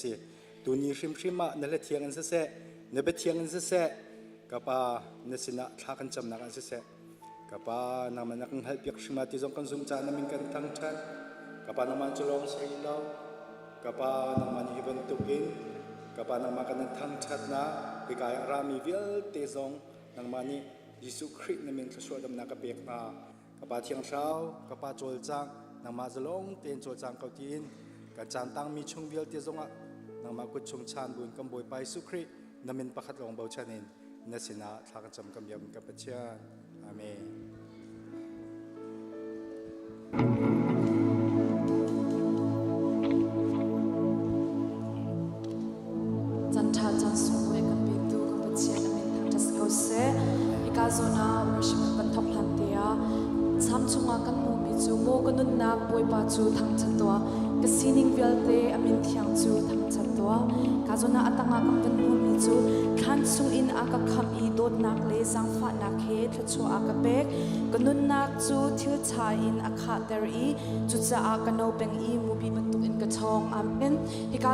si. Tuni hrimhrim ah na hla thiang in siseh, na bia thiang in siseh, ka pa na sinah thla kan camnak ah siseh, ka pa nangmah na kan hngalhpiak hrim ah ti zong kan zumh caah na min kan thangṭhat. Ka pa nangmah cu lawng si rih lo. Ka pa nangmah nih hi bantukin ka pa nangmah kan in thangṭhatnak hika i a rami vialte zong nangmah nih Jesuh Khrih na min thluachuah damnak ka pek hna. Ka Pa Thiang Thlarau, ka Pa cawlcang, nangmah zalong tein cawlcang ko tiin kan caan tangmi chung vialte zongah nangmah kut chung chan buin kan Bawipa Jesuh Khrih na min pakhat lawng bochan in na sinah thla kan cam kan biak kan Pathian. Amen. Caan ṭha caan sunglawi kan petu kan Pathian a min thangṭhat si ko seh. Hika zawn ah worship kan van thawk hlan te ah Salm chungah kan hmuhmi cu maw ka nunnak Bawipa cu thangṭhat tuah ka sining vialte a min thiang cu thangṭhat tuah. Ka zawn ah a tangah kan van hmuhmi cu thlan chungin a ka khamh i dawtnak le zaangfahnak he thluachuah a ka pek. Ka nunnak cu thil ṭha in a khahter i cucaah ka no peng i mupi bantukin ka ṭhawng. Amen. Hika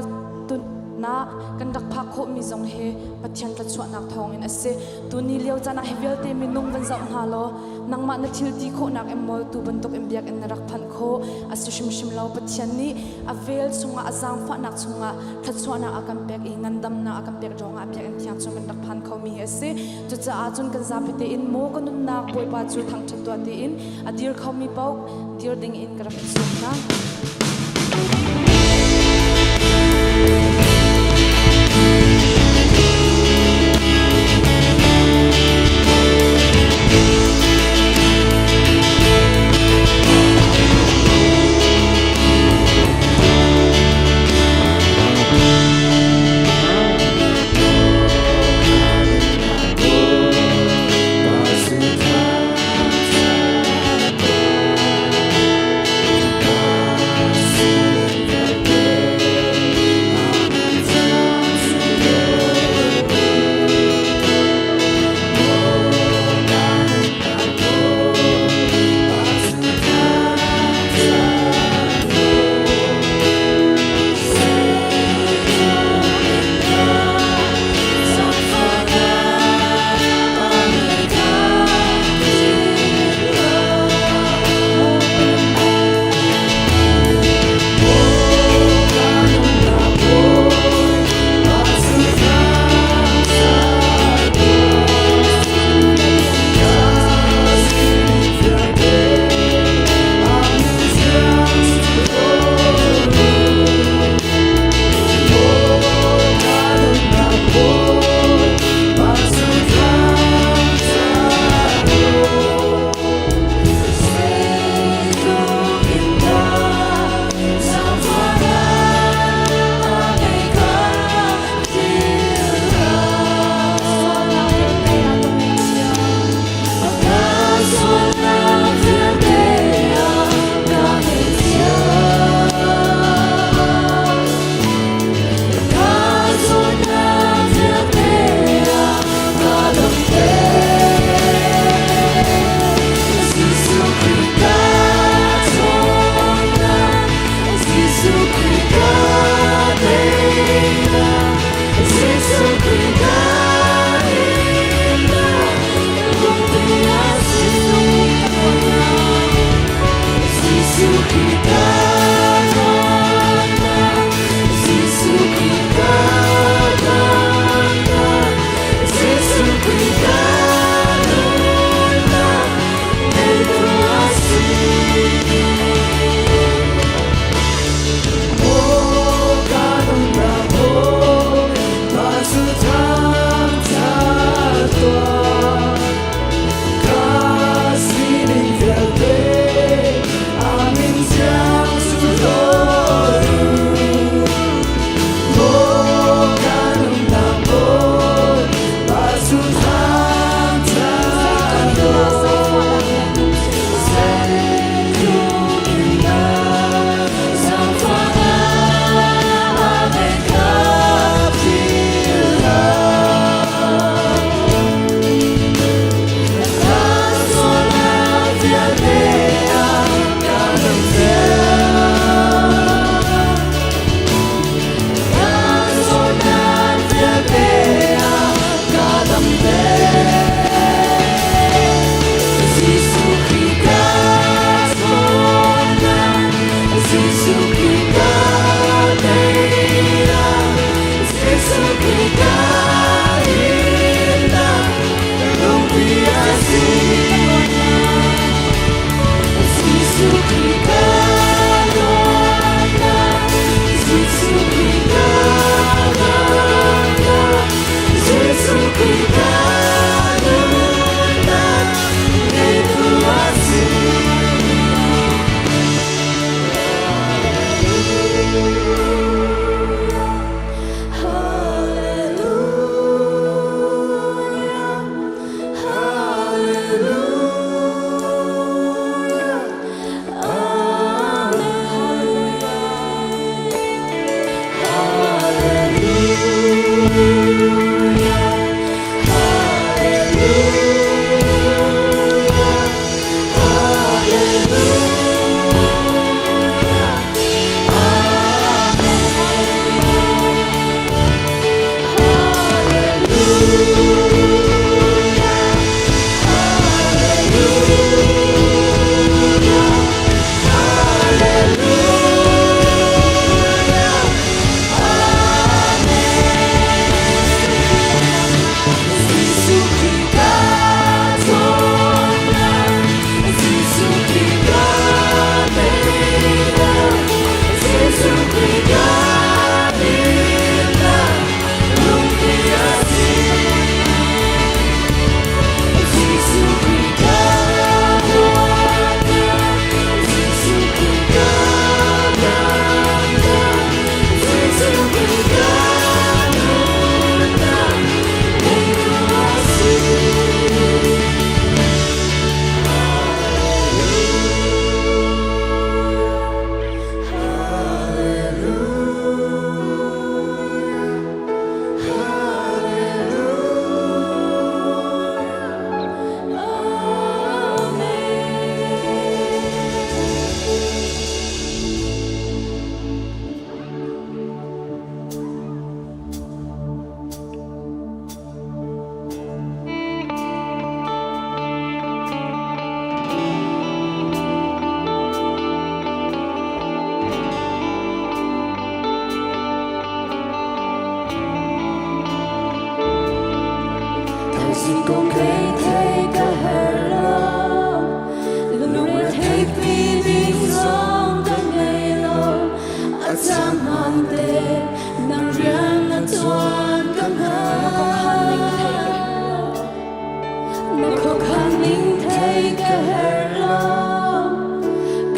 na kan rak phak khawhmi zong hi Pathian thluachuahnak thawngin a si. Tuni lio caan ah hi vialte minung van zoh hna law nangmah na thil ti khawhnak in maw tu bantuk in biakinn na rak phanh khawh a si hrimhrim lo. Pathian nih a vel chungah a zaangfahnak chungah thluachuahnak a kan pek i ngandamnak a kan pek ruangah biakinn thiang chung kan rak phan khomi hi a si. Cucaah cun kan zapi tein maw ka nunnak Bawipa cu thangṭhat tuah tiin a dir khomi paoh dir ding in ka rak in sawm hna.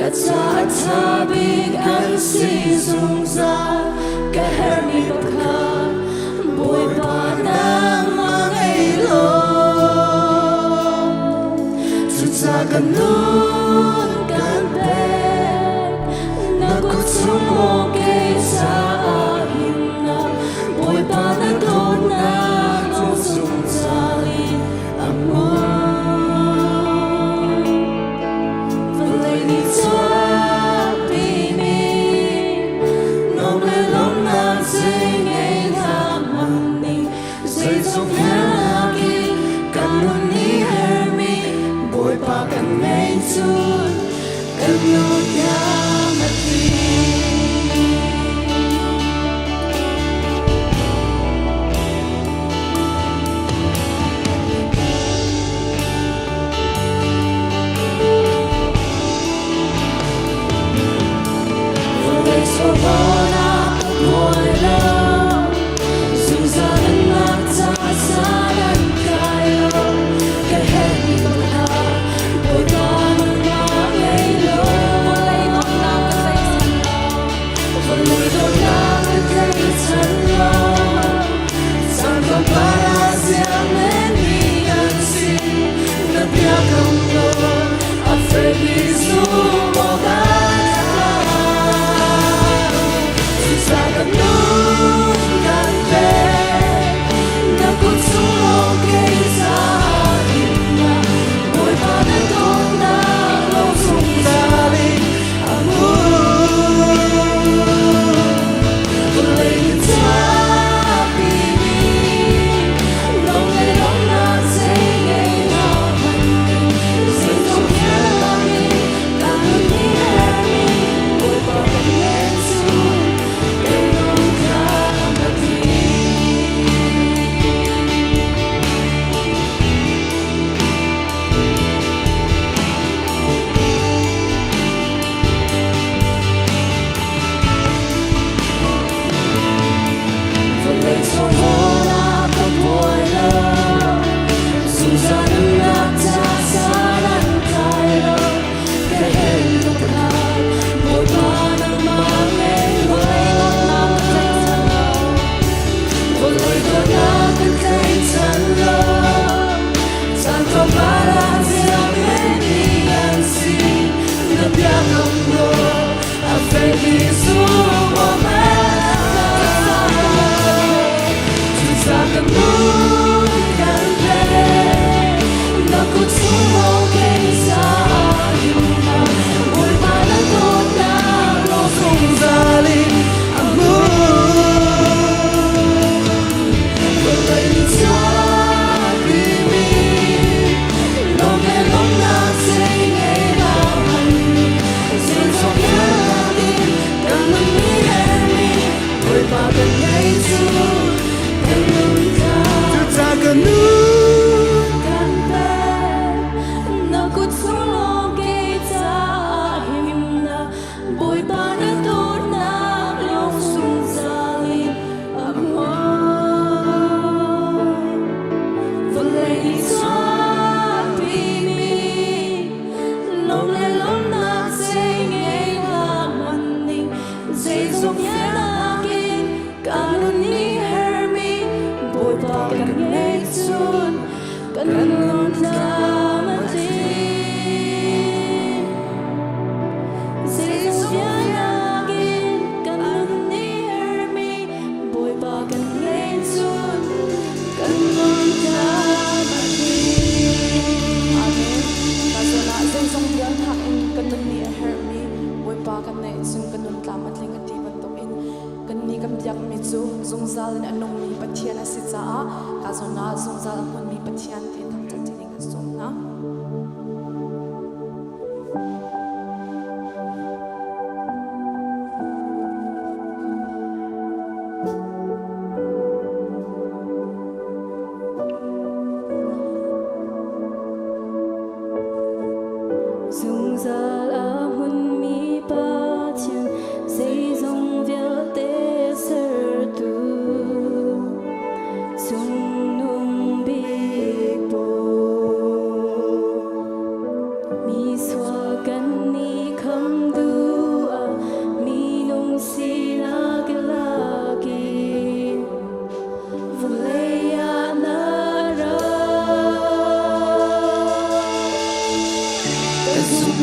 Ka ca a ṭha bik an si zungzal, ka herhmi pakhat Bawipa nangmah ngei law. Cuca ka nun kan pek, na kut chung maw kei caah himnak, Bawipa na dawtnak cu zungzal in a hmun. Vawlei nih chuahpimi nuam le lawmhnak zei ngei hlah hmanh ning, zeizong vialnak i kan nun nih herhmi Bawipa kan ngei cun kan nun tiang a tling. Vawlei chawhawnak ka buai lo, zungzal nunnak ca san an kai lo. Ka herhmi pakhat, Bawipa nangmah ngei lo. Vawlei nuamhnak ka tlaihchan lo.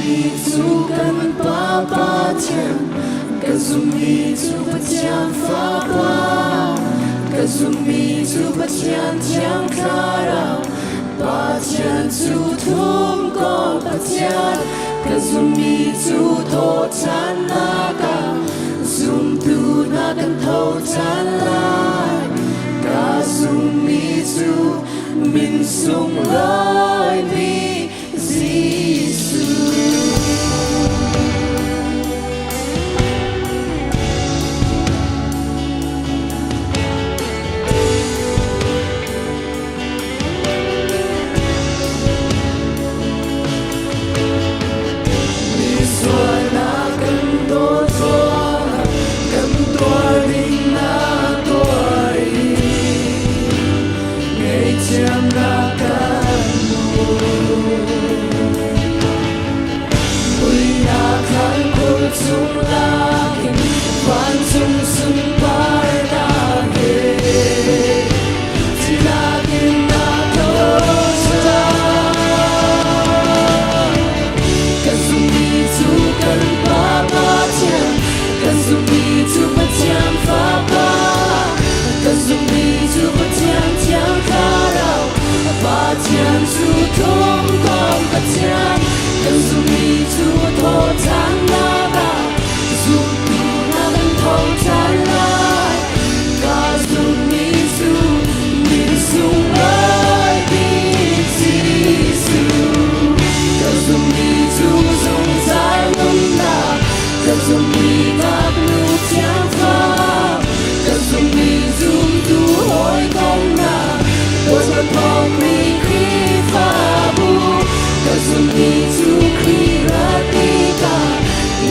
zummi cu kan Pa Pathian, ka zummi cu Pathian Fapa, ka zummi cu Pathian Thiang Thlarau, Pathian cu thum ko Pathian, ka zummi cu thawhṭhannak ah zumtu hna kan tho ṭhan lai. Ka zummi cu min sunglawi bik Jesuh. Misualnak kan dawt ruangah kan tuar ding na tuar i ngaihthiamnak kan hmu. Muihnak thlankhur chung lakin vancung sunparnak he thihnak in na tho ṭhan. Kan zumhmi cu kan Pa Pathian, kan zumhmi cu Pathian Fapa, kan zumhmi cu Pathian Thiang Thlarau, Pathian cu thumkom Pathian, kan zumhmi cu thawhṭhannak ah zumtu hna kan tho ṭhan lai. Ka zumhmi cu min sunglawi bik Jesuh. Ka zumhmi cu zungzal nunnak, ka zumhmi ngaknu thiangfa, ka zumhmi zumtu hawikomnak, Bawipa thawkmi Khrihfabu, ka zumhmi cu Khrih rat tikah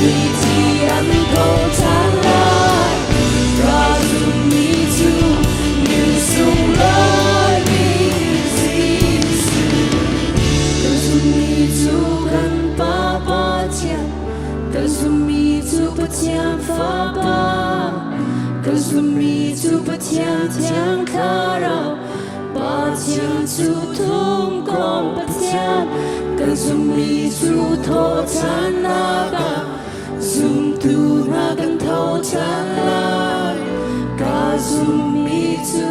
mithi an tho ṭhan lai. Ka zumhmi cu min sunglawi bik Jesuh. Ka zumhmi cu kan Pa Pathian, ka zumhmi cu Pathian Fapa, ka zumhmi cu Pathian Thiang Thlarau, Pathian cu thumkom Pathian, kan zumhmi cu thawhṭhannak ah zumtu hna kan tho ṭhan lai. Ka zumhmi cu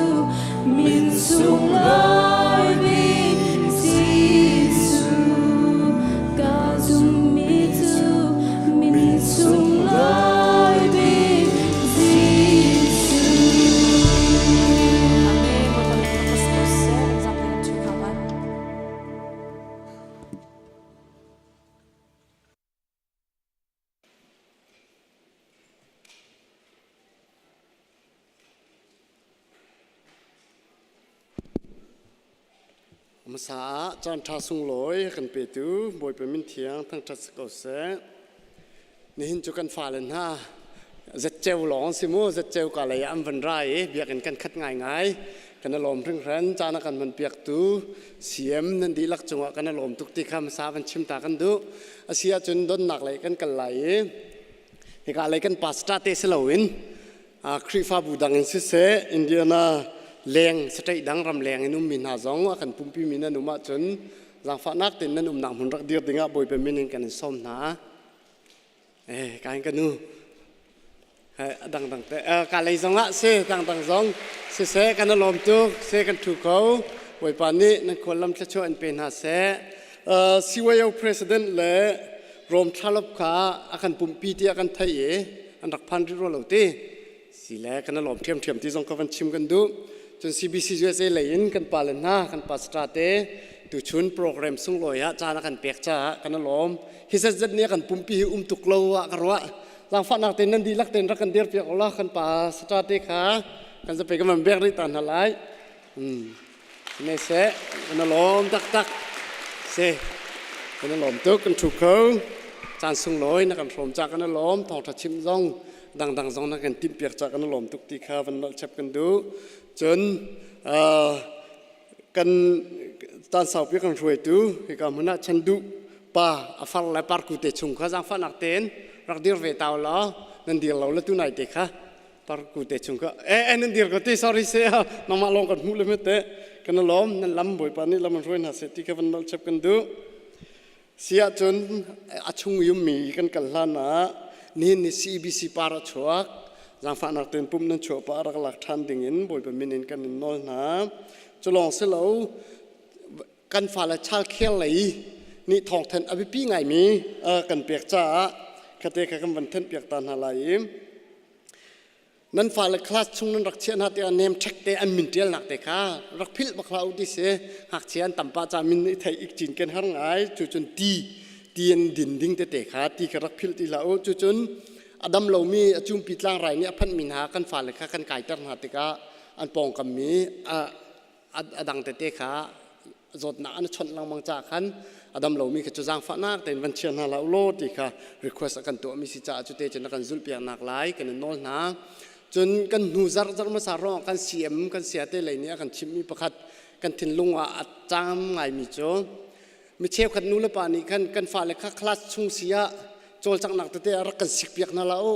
min sunglawi bik Jesuh. Ka zumhmi cu min sunglawi bik Jesuh. Amen. Bawipa min thangṭhat si ko seh. Kan zapi kan ṭhu hna lai. Hmasa ah caanṭha sunglawi kan petu Bawipa min thiang thangṭhat si ko seh. Nihin cu kan fale hna zatceu lawng si mu zatceu ka lei ah an van ra i biakinn kan khat ngaingai. Kan i lawm hringhran caan a kan hman piaktu CM nan dihlak cungah kan i lawm tuk ti kha hmasa van chim ta kan duh. A si ahcun donnak lei kan kal lai i hika lei kan pastor te si loin Khrihfabu dang in siseh Indiana leng state dang ram leng in ummi hna zong a kan pumpi mi nan um ahcun zaangfahnak tein nan umnak hmun rak dir dingah Bawipa min in kan in sawm hna. Eh kain ka nu dang dang te ka lei zong ah si dang dang zong siseh kan lawm tuk se kan thu ko Bawipa nih nan khual lam thluachuah in pe hna seh. CYO president le Rom thlalop kha a kan pumpi tiah kan theih i an rak phan rih rua lo ti si le kan lawm ṭhiamṭhiam ti zong ka van chim kan duh. Cun CBC USA lei in kan pa le hna kan pastor te tuchun program sunglawi ah caan a kan pek caah kan lawm. Hi zetzet nih a kan pumpi hi um tuk lo ah ka ruah. Zaangfahnak tein nan dihlak tein rak kan dir piak ulaw kan pa star te kha kan zapi kan van bek rih ta hna lai. Ne seh kan lawm taktak se kan lawm tuk kan thu kho caan sunglawi na kan hrawm ca kan lawm thawngtha chim zong dangdang zong na kan timh piak ca kan lawm tuk ti kha van nolh chap kan duh cun kan caan saupi kan hruaitu hika hmun ah chan duh pa a far le parku te chung kha zaangfahnak tein rak dir ve tau law nan dir lo le tu nai te kha parku te chung ka e e nan dir ko ti sorry se nangmah lawng kan hmuh le te kan lawm nan lam bawipa nih lam an hruai hna se ti ka van nolh chap kan duh. Si ahcun a chung i ummi kan kal hlan ah nihin ni CBC par a chuak. Zaangfahnak tein pum nan chuah pah rak lak ṭhan ding in Bawipa min in kan in nawl hna. Cu lawng si lo, kan fale childcare lei nih thawngthanh a biapi ngaimi kan pek caah khate kha kan van thenhpiak ta hna lai i nan fale class chung nan rak chiah hna tikah name check te an min ṭialnak te kha rak philh bak hlah u ti si. Ngakchia an tam pah ca min i theih ik cin ken har ngai. Cucun ti ti an din ding tete kha ti kha rak philh ti hlah u. Cucun a dam lomi a cumpi tlangrai nih a phanhmi hna kan fale kha kan kaiter hna tikah an pawngkam mi a dang tete kha zawtnak an chawnh lengmang caah khan a dam lomi kha cu zaangfahnak tein van chia hna hlah u law ti kha request a kan tuahmi si caah cute cun a kan zulhpiaknak lai kan in nawl hna. Cun kan hnu zarh zarh hmasa ruangah kan CM kan siate lei nih a kan chimhmi pakhat kan thinlung ah a caam ngaimi cu mi cheukhat nu le pa nih khan kan fale kha class chung si ah cawlcanghnak tete a rak kan sikpiak hna la u,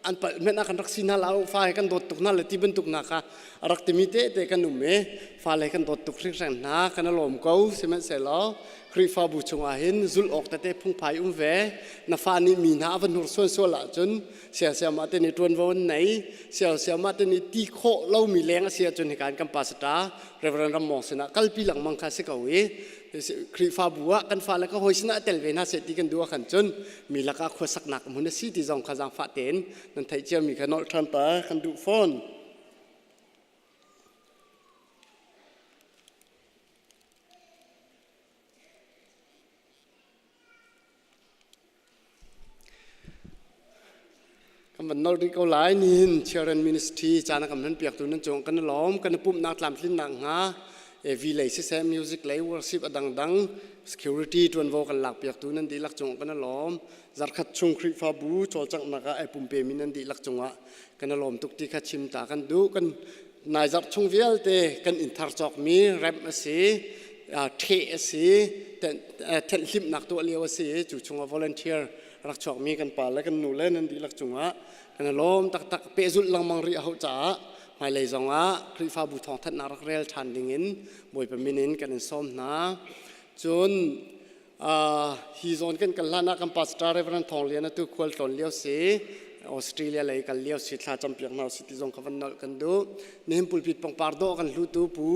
an palh hmenh ah kan rak si hna la u, fa he kan dawt tuk hna le ti bantuk hna kha a rak timi tete kan um i fale kan dawt tuk hringhran hna kan i lawm ko. Sihmanhsehlaw Khrihfabu chungah hin zulh awk tete phungphai um ve. Na fa nih mi hna a va hnursuan sual ahcun siasiamah te nih ṭuanvo an nei, siasiamah te nih ti khawh lomi leng a si ahcun hika in kan pastor Reverend Rammawng sinah kalpi lengmang kha si ko i Khrihfabu ah kan fale ka hawi sinah tel ve hna seh ti kan duh ahkhan cun mi lakah khuasaknak hmun a si ti zong kha zaangfah tein nan theih ciami kha nolh ṭhan ta kan duh fawn. Kan van nol rih ko lai. Nihin Children Ministry caan a kan hman piaktu nan cung kan i lawm. Kan i pumhnak tlamtlinnak hnga AV lei siseh, music lei, worship a dangdang, security ṭuanvo kan lak piaktu nan dihlak cung kan i lawm. Zarkhat chung Khrihfabu cawlcanghnak ah ai pumpemi nan dihlak cungah kan i lawm tuk ti kha chim ta kan duh. Kan nai zarh chung vialte kan inn thar cawkmi remh a si, ṭheh a si, thenhhlimhnak tuah lio a si i cu chungah volunteer rak chuakmi kan pa le kan nu le nan dihlak cungah kan i lawm taktak. Pehzulh lengmang rih a hauh caah hmailei zongah Khrihfabu thawngthanhnak rak rel ṭhan dingin Bawipa min in kan in sawm hna. Cun hi zawn kan kal hlan ah kan pastor Reverend Thawng Lian atu khual tlawn lio si, Australia lei kal lio si, thla campiak hna si ti zong kha van nolh kan duh. Nihin pulpit pangpar dawh kan hlutu Pu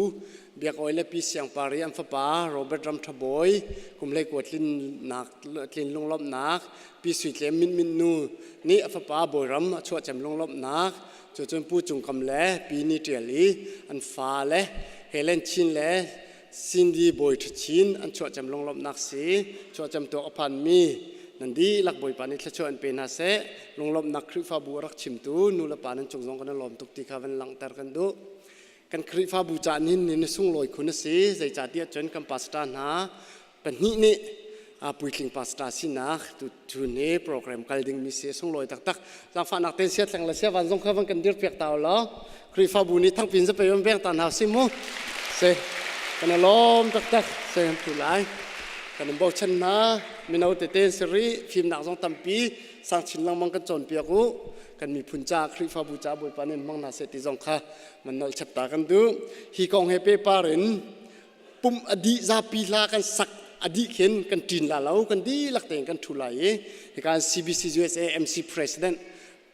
Biak Awi le Pi Siang Par i an fapa Robert Ram Tha Bawi kum hlei kua tlinnak tlin lunglawmhnak, Pi Sui Tlem Min Min Nu nih a fapa Bawi Ram a chuahcem lunglawmhnak, cucun Pu Cung Kam le Pi Ni Ṭial i an fa le Helen Chin le Cindy Bawi Ṭha Chin an chuahcem lunglawmhnak si. Chuahcem tuak a phanmi nan dihlak Bawipa nih thluachuah an pe hna seh. Lunglawmhnak Khrihfabu a rak chimtu nu le pa nan cung zong kan i lawm tuk ti kha van langhter kan duh. Kan Khrihfabu ca nin ni sunglawi khun a si. Zeicahtiah cun kan pastor hna pahnih nih puitling pastor sinak tu ni program kal ding mi si sunglawi taktak. Zaangfahnak ten sia thleng le sia van zong kha van kan dir piak ta law Khrihfabu nih thangpin zapei van veng ta hna si mu. Se kan lawm taktak se kan phu lai. Kan in bochan hna mino tete siri fimnak zong tampi sang chin lengmang kan cawnpiak u. Kan miphun ca Khrihfabu ca Bawipa nih hmang hna seh ti zong kha man nolh chap ta kan duh. Hi kong he pehpar in pumh a dih zapi hla kan sak a dih khin kan ṭin la lo, kan dihlak tein kan ṭhu lai i hika CBC USA MC President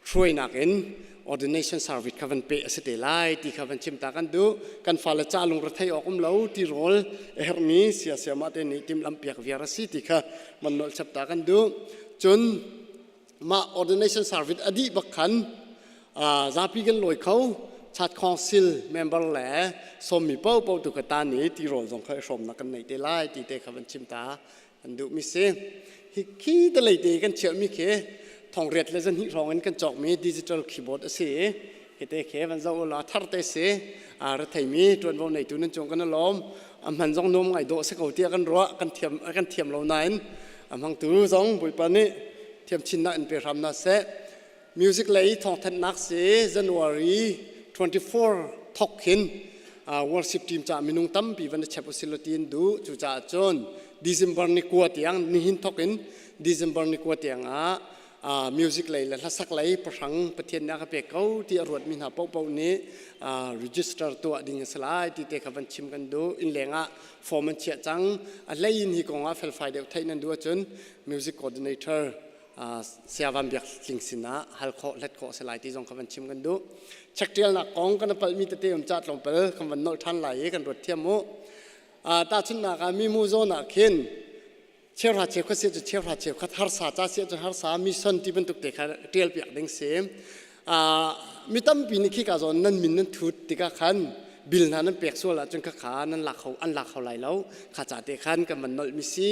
hruainak in ordination service kha van peh a si te lai ti kha van chim ta kan duh. Kan fale ca lungre thei awk um lo, ti rawl a herhmi siasiamah te nih timhlamh piak viar a si ti kha man nolh chap ta kan duh. Cun mah ordination service a dih bak khan zapi kan lawi kho. Chat council member le sawmmi paohpaoh tu ka ta nih tirawl zong kha i hrawmnak kan nei te lai ti te kha van chim ta kan duhmi si. Hi khi te lei te kan chiahmi khi thongriat le zahnih hrawng in kan cawkmi digital keyboard a si. Hi te khi van zoh la, thar te si. A ra theimi ṭuanvo neitu nan cung kan i lawm. A hman zong nuam ngai dawh si ko tiah kan ruah. Kan thiam kan thiam lo nain a hmangtu zong Bawipa nih thiam chinnak in pe hram na seh. Music lei thawngthanhnak si. January 24 thok hin worship team ca minung tampi van i chep usil ti in duh. Cucaah cun December ni kua tiang, nihin thok in December ni kua tiang ah. Music lei le hlasak lei pahrang Pathian nih a ka pek ko ti a ruatmi hna paohpaoh nih register tuah ding a si lai ti te kha van chim kan duh. Innleng ah form an chiah cang. A hlei in hi kong ah felfai deuh theih nan duh ahcun music coordinator Saya Van Biak Tling sinah hal khawh hlet khawh a si lai ti zong kha van chim kan duh. Check ṭialnak kong kan palhmi tete um ca tlawmpal kan van nolh ṭhan lai i kan ruat thiam u. Tahchunhnak ah mimu zawn ah khin cheuhra cheukhat si cu cheuhra cheukhat harsa ca si cu harsa mission ti bantuk te kha ṭial piak ding si. Mi tampi nih khika zawn nan min nan thut tikah khan bil hna nan pek sual ahcun khakha nan lak kho an lak kho lai lo. Kha ca te khan kan van nolh mi si.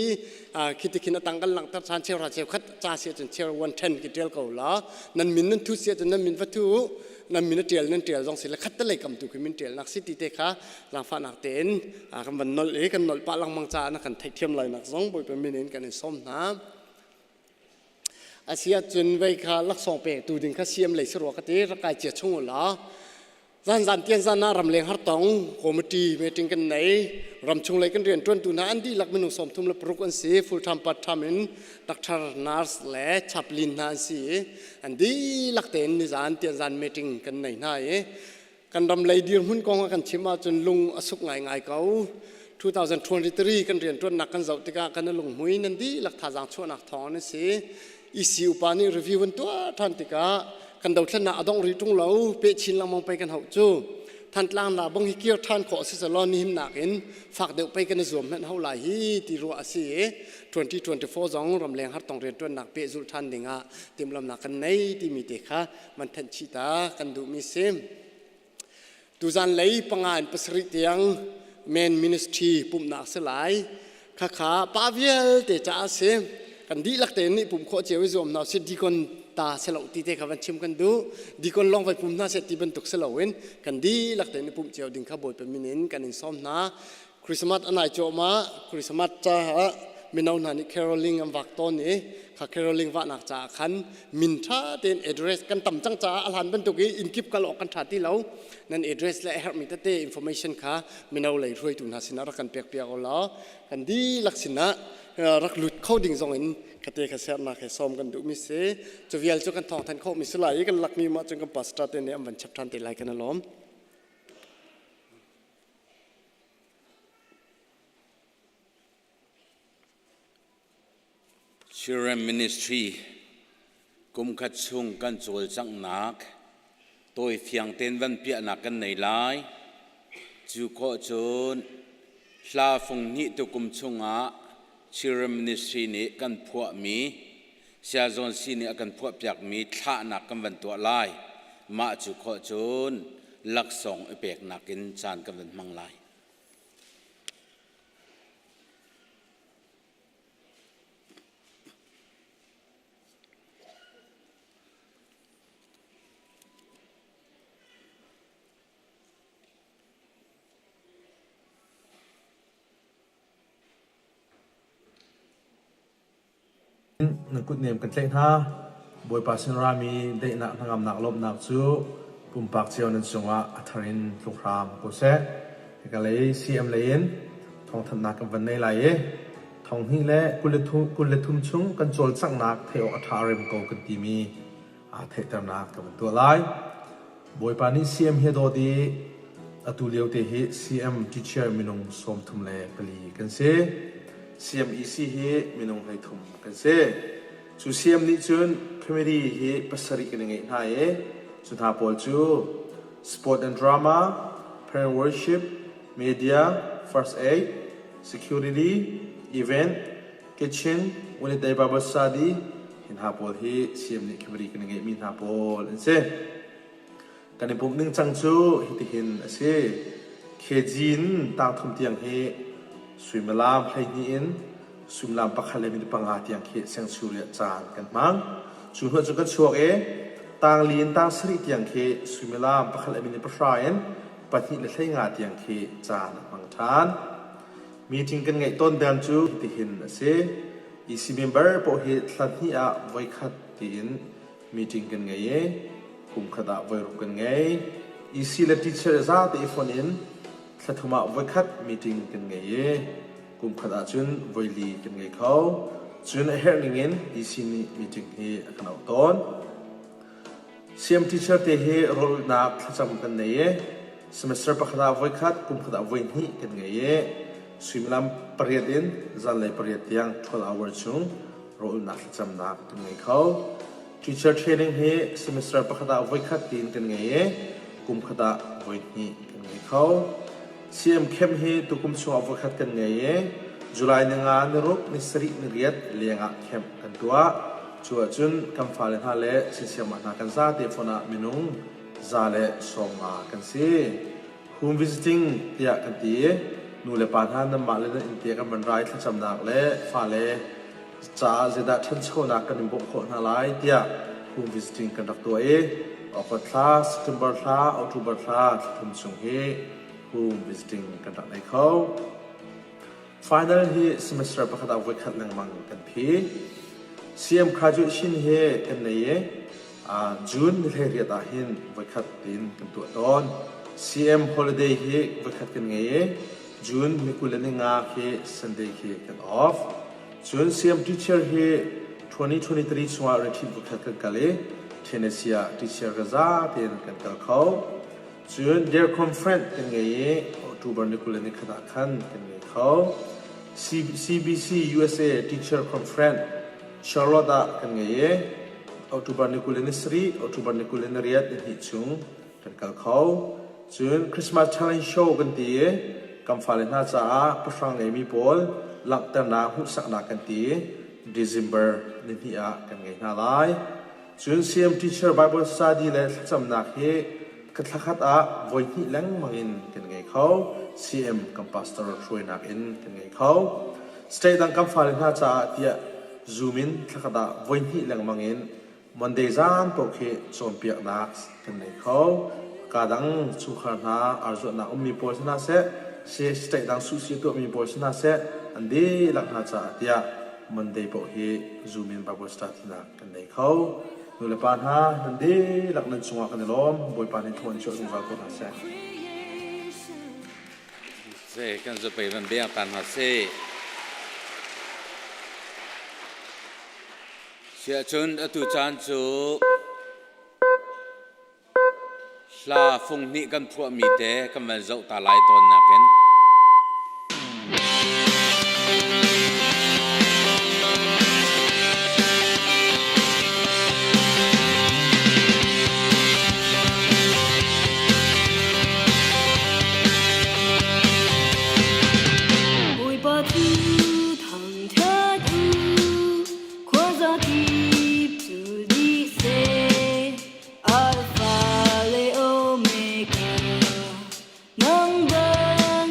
Khi ti khin a tang kan langhter ṭhan cheuhra cheukhat ca si ahcun cheu 110 ki ṭial ko la. Nan min nan thut si ahcun nan min va thu nan min a ṭial nan ṭial zong si le khat te lei kam tu khi min ṭialnak si ti te kha zaangfahnak tein kan van nolh i kan nolh pah lengmang caah na kan theihthiam lainak zong Bawipa min in kan in sawm hna. Asiahcun vei kha laksawng pektu ding kha siam lei si rua ka ti rak kai cia chung u law zan zan tian zan ah ramleng hartong committee meeting kan nei ramchung lei kan rian ṭuantu hna an dihlak minung 36 an si full time part time in doctor nurse le chaplain hna an si i an dihlak tein nizan tian zan meeting kan nei hna i Kan ram lei dirhmun kong a kan chim ahcun lung a suk ngaingai ko. 2023 kan rianṭuannak kan zoh tikah kan lunghmui nan dihlak thazaang chuahnak thawng an si. EC upa nih review an tuah ṭhan tikah kan dothlennak a dongh rih ṭung lo peh chin lengmang pei kan hauh cu. Thantlang la bang hi kir ṭhan khawh si selaw nihin nakin fak deuh pei kan i zuam hmenh hau lai hi ti ruah a si i 2024 zong ramleng hartong rianṭuannak pehzulh ṭhan dingah timhlamnak kan nei timi te kha man thenh chih ta kan duhmi si. Tuzan lei panga in pasarih tiang men ministry pumhnak si lai. Khakha pa vialte caah si. Kan dihlak tein nih pum khawh cio i zuam hna si deacon ta si lo ti te kha van chim kan duh. Deacon lawng vai pum hna seh ti bantuk si loin kan dihlak tein i pumh cio ding kha Bawipa min in kan in sawm hna. Christmas a nai cuahmah. Christmas caah mino hna nih caroling an vak tawn i kha caroling vahnak caah khan min ṭha tein address kan tam cang caah a hlan bantuk i inn kip kal awk kan ṭha ti lo. Nan address le a herhmi tete information kha mino lei hruaitu hna sinah rak kan pek piak u law kan dihlak sinah rak lut kho ding zong in khate kha sernak he sawm kan duhmi si. Cu vial cu kan thawngthan khawhmi si lai i kan lakmi mah cun kan pastor te nih an van chap ṭhan te lai kan i lawm. Children Ministry kumkhat chung kan cawlcanghnak tawifiang tein van piahnak kan nei lai. Cu khawh cun hla fung hnih tukum chungah Children Ministry nih kan phuahmi Saya Zawn Si nih a kan phuahpiakmi thlahnak kan van tuah lai. Mah cu khawh cun laksawng i peknak in caan kan van hmang lai. Nan kutnem kan tlaih hna. Bawipa sin rami daihnak hnangamnak lawmhnak cu pumpak cio nan cungah a thar in tlung hram ko seh. Hika lei CM lei in thawngthanhnak kan van nei lai i thonghnih le 23 chung kan cawlcanghnak theih awk a ṭha rem ko kan timi aa theihternak kan van tuah lai. Bawipa nih CM hi a dawt i atu lio te hi CM teacher minung 34 kan si. CMEC hi minung 33 kan si. Cu CM nih cun committee hi pasarih kan i ngeih hna i cu hna pawl cu Sport and Drama, Parent Worship, Media, First Aid, Security, Event, Kitchen, Unit Day Bible Study, hi hna pawl hi CM nih committee kan i ngeihmi hna pawl an si. Kan i pumh ningcang cu hitihin a si. KG in tangthum tiang hi suimilam 12 in suimilam pakhat le minute panga tiang khi sengchuri ah caan kan hmang. Cu hnu cu kan chuak i tangli in tang sarih tiang khi suimilam pakhat le minute pahra in pahnih le hlei nga tiang khi caan a hmang ṭhan. Meeting kan ngeih tawn dan cu hitihin a si. EC member paoh hi thla hnih ah voikhat tiin meeting kan ngei i kum khat ah voiruk kan ngei. EC le teacher zate i fonh in thla thum ah voikhat meeting kan ngei i kum khat ahcun voili kan ngei kho. Cun a herh ningin DC nih meeting hi a kan auh tawn. CM teacher te hi rawlulhnak thlacam kan nei i semester pakhat ah voikhat, kum khat ah voihnih kan ngei i suimilam pariat in zanlei pariat tiang 12 hour chung rawlulhnak thlacamnak kan ngei kho. Teacher training hi semester pakhat ah voikhat tiin kan ngei i kum khat ah voihnih kan ngei kho. CM camp hi tukum chungah voikhat kan ngei i July ni nga, ni ruk, ni sarih, ni riat lengah camp kan tuah. Cu ahcun kan fale hna le siasiamah hna kan zate phone ah minung 150 kan si. Home visiting tiah kan ti i nu le pa hna nanmah le nan innte kan van rai thlacamnak le fale caah zeidah ṭhanchonak kan in bawmh khawh hna lai tiah home visiting kan rak tuah i August thla, September thla, October thla thla thum chung hi home visiting kan rak nei kho. Final hi semester pakhat ah voikhat lengmang kan phi. CM graduation hi kan nei i June ni 18 ah hin voikhat tin kan tuah tawn. CM holiday hi voikhat kan ngei i June ni 25 khi Sunday khi kan off. Cun CM teacher hi 2023 chungah retreat voikhat kan kal i Tennessee ah teacher ka za tein kan kal kho. Cun Dear Conference kan ngei i October ni 21 ah khan kan ngei kho. CBC USA Teacher Conference Charlotte ah kan ngei i October ni 27, October ni 28 ni hnih chung kan kal kho. Cun Christmas Challenge Show kan ti i kan fale hna caah pahrang ngeimi pawl langhternak hmuhsaknak kan ti i December ni hnih ah kan ngei hna lai. Cun CM Teacher Bible Study le thlacamnak hi ka thlakhat ah voihnih lengmang in kan ngei kho. CM kan pastor hruainak in kan ngei kho. State dang kan fale hna caah tiah Zoom in thlakhat ah voihnih lengmang in Monday zan paoh khi cawnpiaknak kan ngei kho. Ka dang chungkhar hna arzuatnak ummi pawl si hna seh, state dang suhsi a tuahmi pawl si hna seh, an dihlak hna caah tiah Monday paoh hi Zoom in Bible study nak kan nei kho. Nu le pa hna, nan dihlak nan cungah kan i lawm. Bawipa nih thaw in chuah zungzal ko hna seh. Se kan zapei van beng tan hna seh. Siahcun atu caan cu hla fung hnih kan phuahmi te kan van zoh ta lai tawn nakin. Bawipa cu thangṭhat u, khuazakip cu dih seh. Alpha le Omega, nang bang.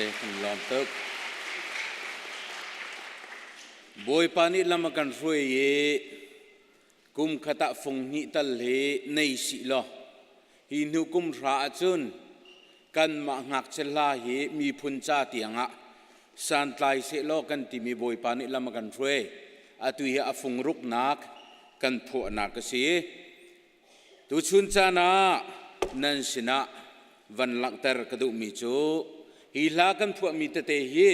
Si, kan lawm tuk. Bawipa nih lam a kan hruai i kum khat ah fung hnih tal hi nei sih law hi hnu kum hra ahcun kanmah ngakchia hla hi miphun ca tiangah santlai sehlaw kan timi Bawipa nih lam a kan hruai. Atu hi a fung ruknak kan phuahnak a si. Tuchun caan ah nan sinah van langhter ka duhmi cu hi hla kan phuahmi tete hi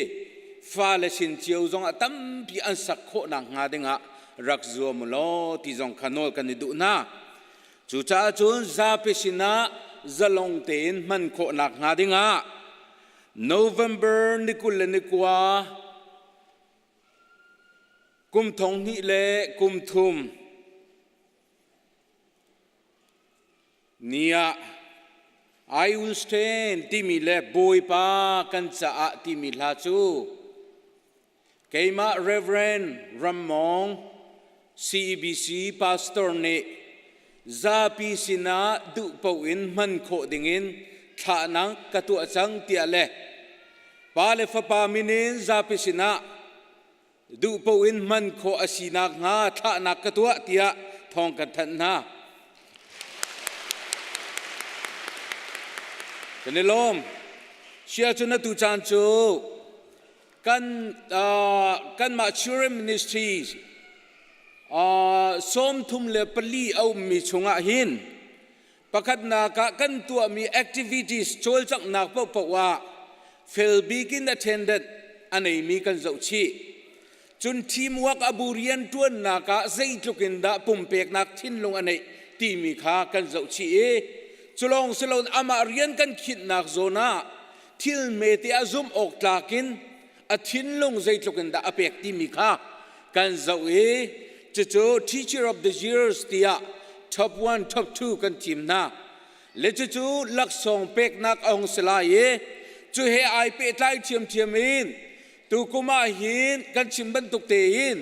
fale sin cio zongah tampi an sak khawhnak hnga dingah rak zuam u law ti zong kha nawl kan i duh hna. Cucaah cun zapi sinah zalong tein hman khawhnak hnga dingah November ni 29 kum thong hnih le kum thum Ni ah I will stand timi le Bawipa kan caah timi hla cu keimah Reverend Ram Mawng CEBC pastor nih zapi sinah duh paoh in hman khawh dingin thlahnak ka tuah cang tiah le Pa le Fapa min in zapi sinah duh paoh in hman khawh a si nakhnga thlahnak ka tuah tiah thawng kan thanh hna. Kan i lawm. Sia cun atu caan cu kan kanmah Children Ministry 34 a ummi chungah hin pakhatnak ah kan tuahmi activities cawlcanghnak paohpaoh ah fel bik in attendant a neimi kan zoh chih. Cun teamwork a bu rianṭuannak ah zeitluk in dah pumpeknak thinlung a neih timi kha kan zoh chih i culawng siloin amah rian kan khinhnak zawn ah thil hmete ah zumh awk tlak in a thinlung zeitluk in dah a pek timi kha kan zoh i cucu teacher of the years tiah top 1 top 2 kan thim hna le cucu laksawng peknak a hung si lai i cu he ai pehtlai ṭhiamṭhiam in tukum ah hin kan chim bantuk tein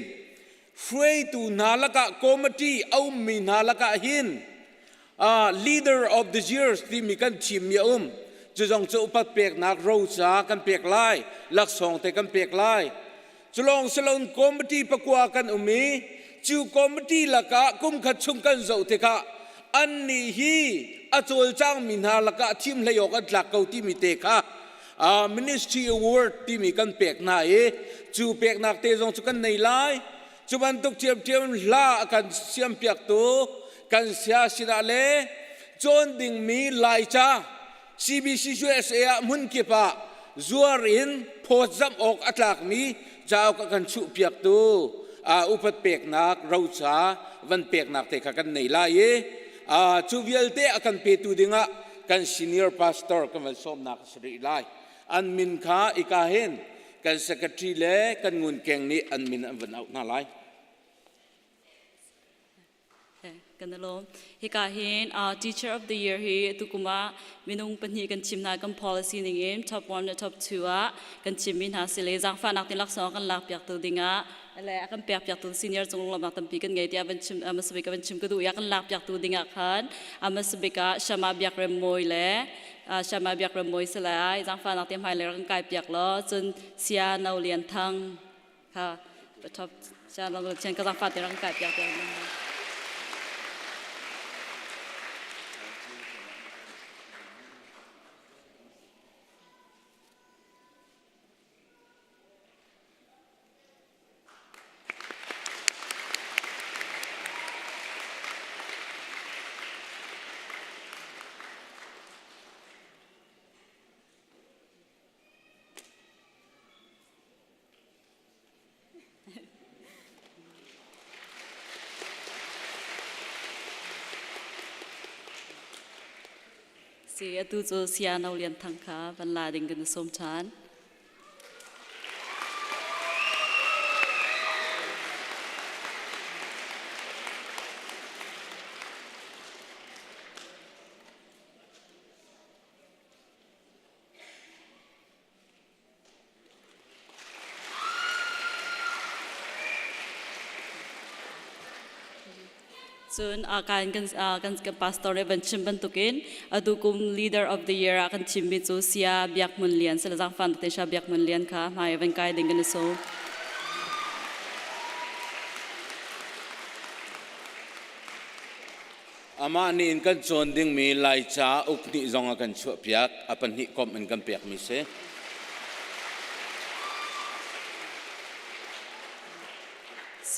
hruaitu hna lakah committee a ummi hna lakah hin leader of the years timi kan thimmi a um cu zong cu upat peknak roca kan pek lai laksawng te kan pek lai cu lawng siloin committee pakua kan um i cu committee lakah kum khat chung kan zoh tikah annih hi a cawlcangmi hna lakah thim hlei awk an tlak ko timi te kha ministry award timi kan pek hna i cu peknak te zong cu kan nei lai Cu bantuk ṭhiamṭhiam hla a kan siampiaktu kan saya sinah le cawn dingmi Laica CBC USA ah hmunkip ah zuar in phawtzamh awk a tlakmi cauk a kan chuhpiaktu upat peknak roca van peknak te kha kan nei lai i cu vialte a kan petu dingah kan senior pastor kan van sawmnak a si rih lai. An min kha ika hin kan secretary le kan ngunkeng nih an min an van auh hna lai. Kan lawm. Hika hin uh, Teacher of the Year hi tukum ah minung pahnih kan chim hna kan policy ning in top 1 le top 2 ah kan chimmi hna si le zaangfahnak tin laksawng kan lak piak tu dingah le kan pek piak tu senior cung lawmnak tampi kan ngei tiah van chim amasabik van chim ka duh ya kan lak piak tu dingah khan amasabik ah Shama Biak Rem Moi le Shama Biak Ram Mawi si lai zaangfahnak te hmai le rak kai piak law cun Sia No Lian Thang kha top Sia No Lian ka zaangfah te rak kai piak te. Si atu cu Sia No Lian Thang kha van la ding kan i sawm ṭhan. Cun kan kan kan kan pastor nih van chim bantukin atu kum leader of the year ah kan chimmi cu Sia Biak Hmun Lian sila zangfan te Sia Biak Hmun Lian kha hmai van kai ding kan i sawm. Amah nih in kan cawn dingmi Laica uk hnih zong a kan chuahpiak, a pahnih komh in kan pekmi si.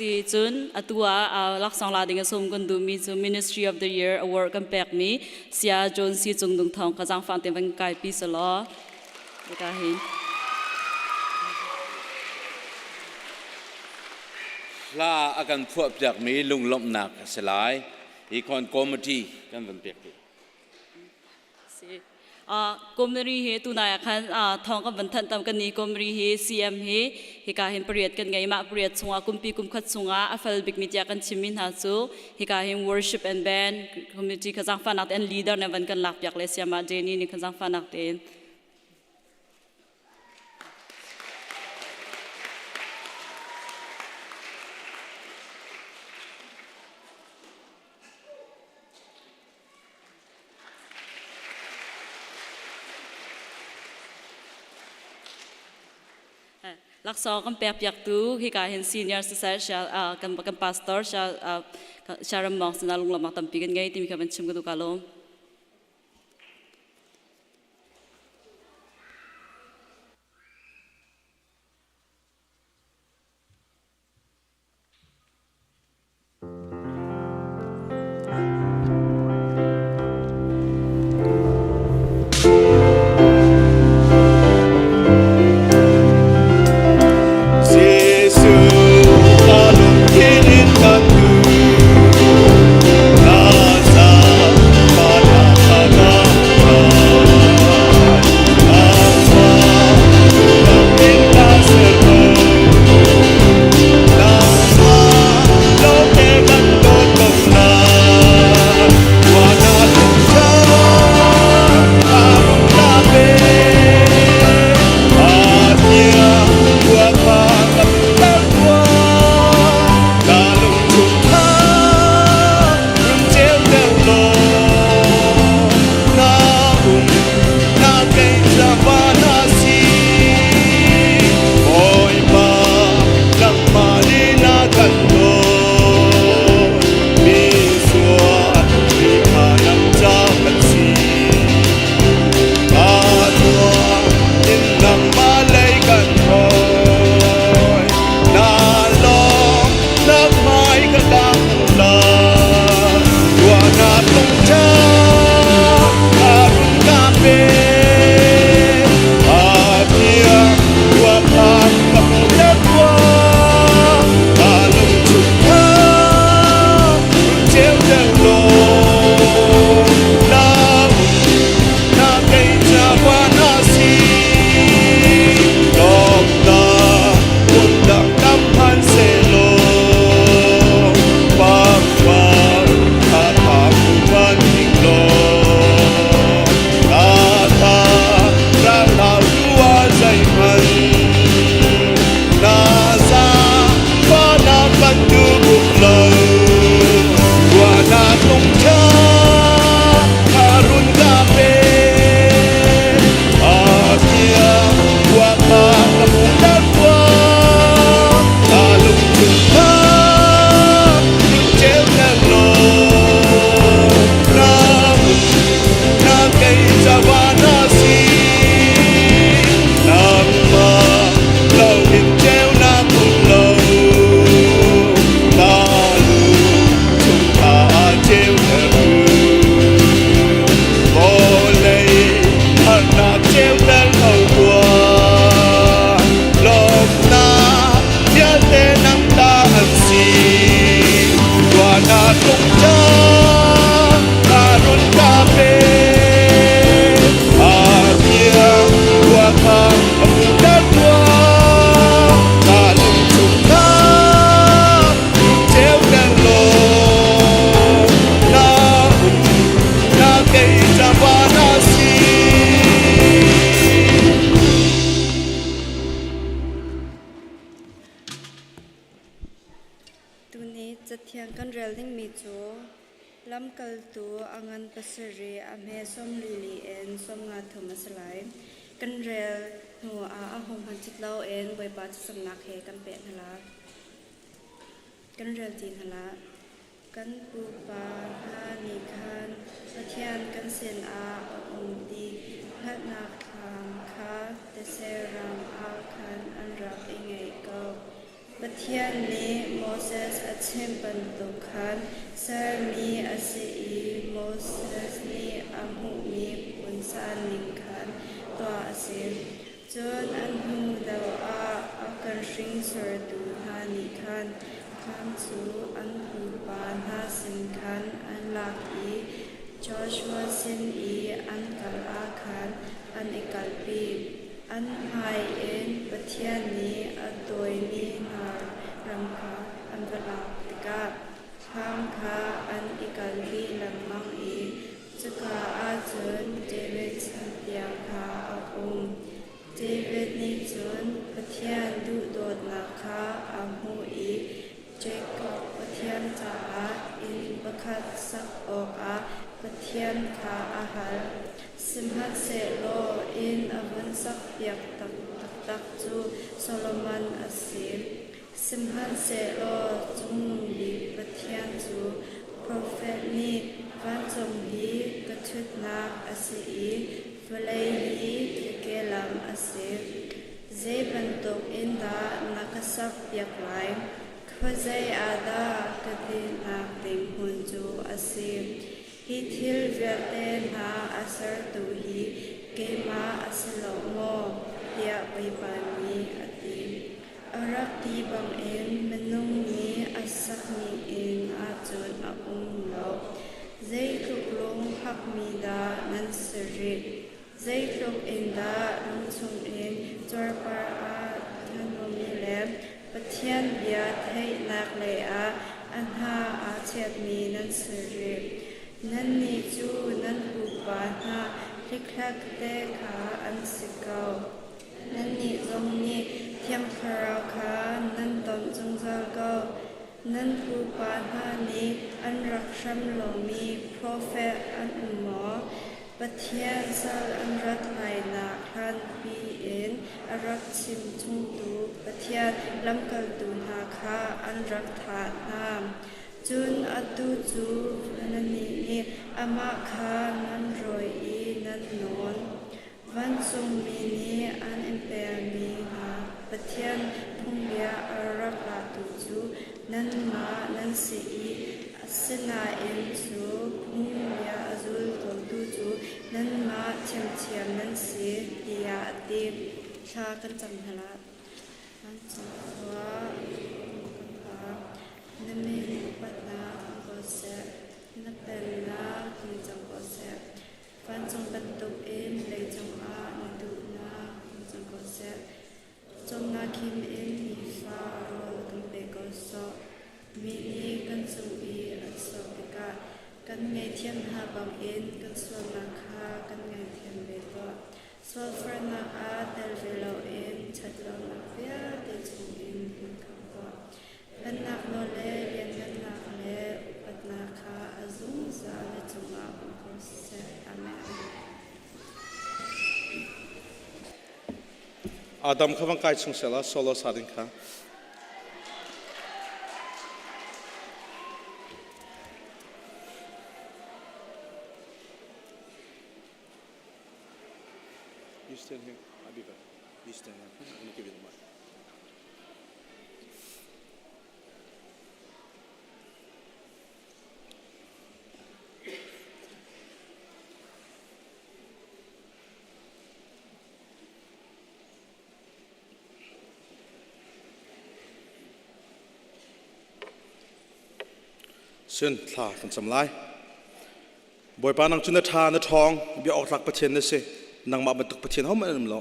Si cun atu ah laksawng la ding a sum kan duhmi cu Ministry of the Year award kan pekmi Sia John C. Cung Dung Thawng ka zaangfang te van kaipi selaw. Ka hin. Hla a kan phuahpiakmi lunglawmhnak a si lai. Hi khon committee kan van pek te. Si. Committee hi tunai ah khan thong kan van thanh tam kan ni committee hi CM hi hika hin pariat kan ngei mah pariat chungah kumpi kum khat chungah a fel bikmi tiah kan chimmi hna cu hika hin worship and band committee kha zaangfahnak te an leader ne van kan lak piak le siama Jenny nih khan zaangfahnak tein Laksawng kan pek piaktu hika hin senior siseh kan kan pastor Sharon Mong sinah lunglawmhnak tampi kan ngei timi kha van chim ka duh ka lawm. Lamkaltu a ngan pasarih, a hme 44 in 53 a si lai. Kan rel hnu ah ahohmanh cut loin Bawipa thlacamnak he kan peh hna lai. Kan rel ti hna lai. Kan pupa hna nih khan Pathian kan sinah a um ti hngalhnak thlam kha thetse ram ah khan an rak i ngeih ko. Pathian nih Moses a chimh bantuk khan sermi a si i Moses nih a hmuhmi phunsa ning khan tuah a si. Cun an hnu deuh ah a kan hringsortu hna nih khan thlam cu an pupa hna sin khan an lak i Joshua sin i an kal ah khan an i kalpi. An hmai in Pathian nih a dawimi hna ram kha an va lak tikah thlam kha an i kalpi lengmang i Cuka ah cun David chan tiang kha a um. David nih cun Pathian duhdawtnak kha a hmuh i Jakob Pathian caah inn pakhat sak awkah Pathian kha a hal. Sihmanhsehlaw inn a vun sakpiak taktak cu Solomon a si. Sihmanhsehlaw Cungnung Bik Pathian cu profet nih vancung hi ka ṭhutnak a si i vawlei hi ka kelam a si. Zei bantuk in dah na ka sakpiak lai? Khuazei ah dah ka dinhnak ding hmun cu a si? Hi thil vialte hna a sertu hi keimah a si lo maw? tiah Bawipa nih a ti. A rak ti bangin minung nih a sakmi inn ahcun a um lo. Zeitluk lung hakmi dah nan si rih? Zeitluk in dah lung chungin cuarpar ah thanumi le Pathian bia theihnak leiah a hna aa chetmi nan si rih? Nannih cu nan pupa hna hlikhlak te kha an si ko. Nannih zong nih Thiang Thlarau kha nan ton zungzal ko. Nan pupa hna nih an rak hram lomi profet an um maw? Pathian sal an rat lainak hlanpi in a rak chim chungtu Pathian lamkaltu hna kha an rak thah hna. Cun atu cu nannih nih amah kha nan rawi i nan nawn. Vancungmi nih an in pekmi hna Pathian phungbia a rak latu cu nanmah nan si i asinain cu phungbia a zul lotu cu nanmah ṭhiamṭhiam nan si, tiah a ti. Thla kan cam hna lai. Vancung khua kan Pa, na min upatnak um ko seh, na pennak tlung cang ko seh. Vancung bantukin leicung ah na duhnak um cang ko seh. Cawmnak khim in nifa rawl kan pe ko sawh. Mi nih kan cung i an sual tikah kan ngaihthiam hna bangin kan sualnak kha kan ngaihthiam ve tuah. Sualfarnak ah tel ve loin ṭhatlonak vialte chungin kan khamh tuah. Pennak nawl le lianngannak le upatnak kha a zungzal na cungah um ko seh. Amen. Adam kha vang kai chung sela solo sa ding kha. You stand here. I'll be back. You stand here. I'm going to give you the mic. Sin thla kan cam lai. Bawipa nang cu na ṭha na ṭhawng bia awk tlak Pathian na si nangmah bantuk Pathian hohmanh an um lo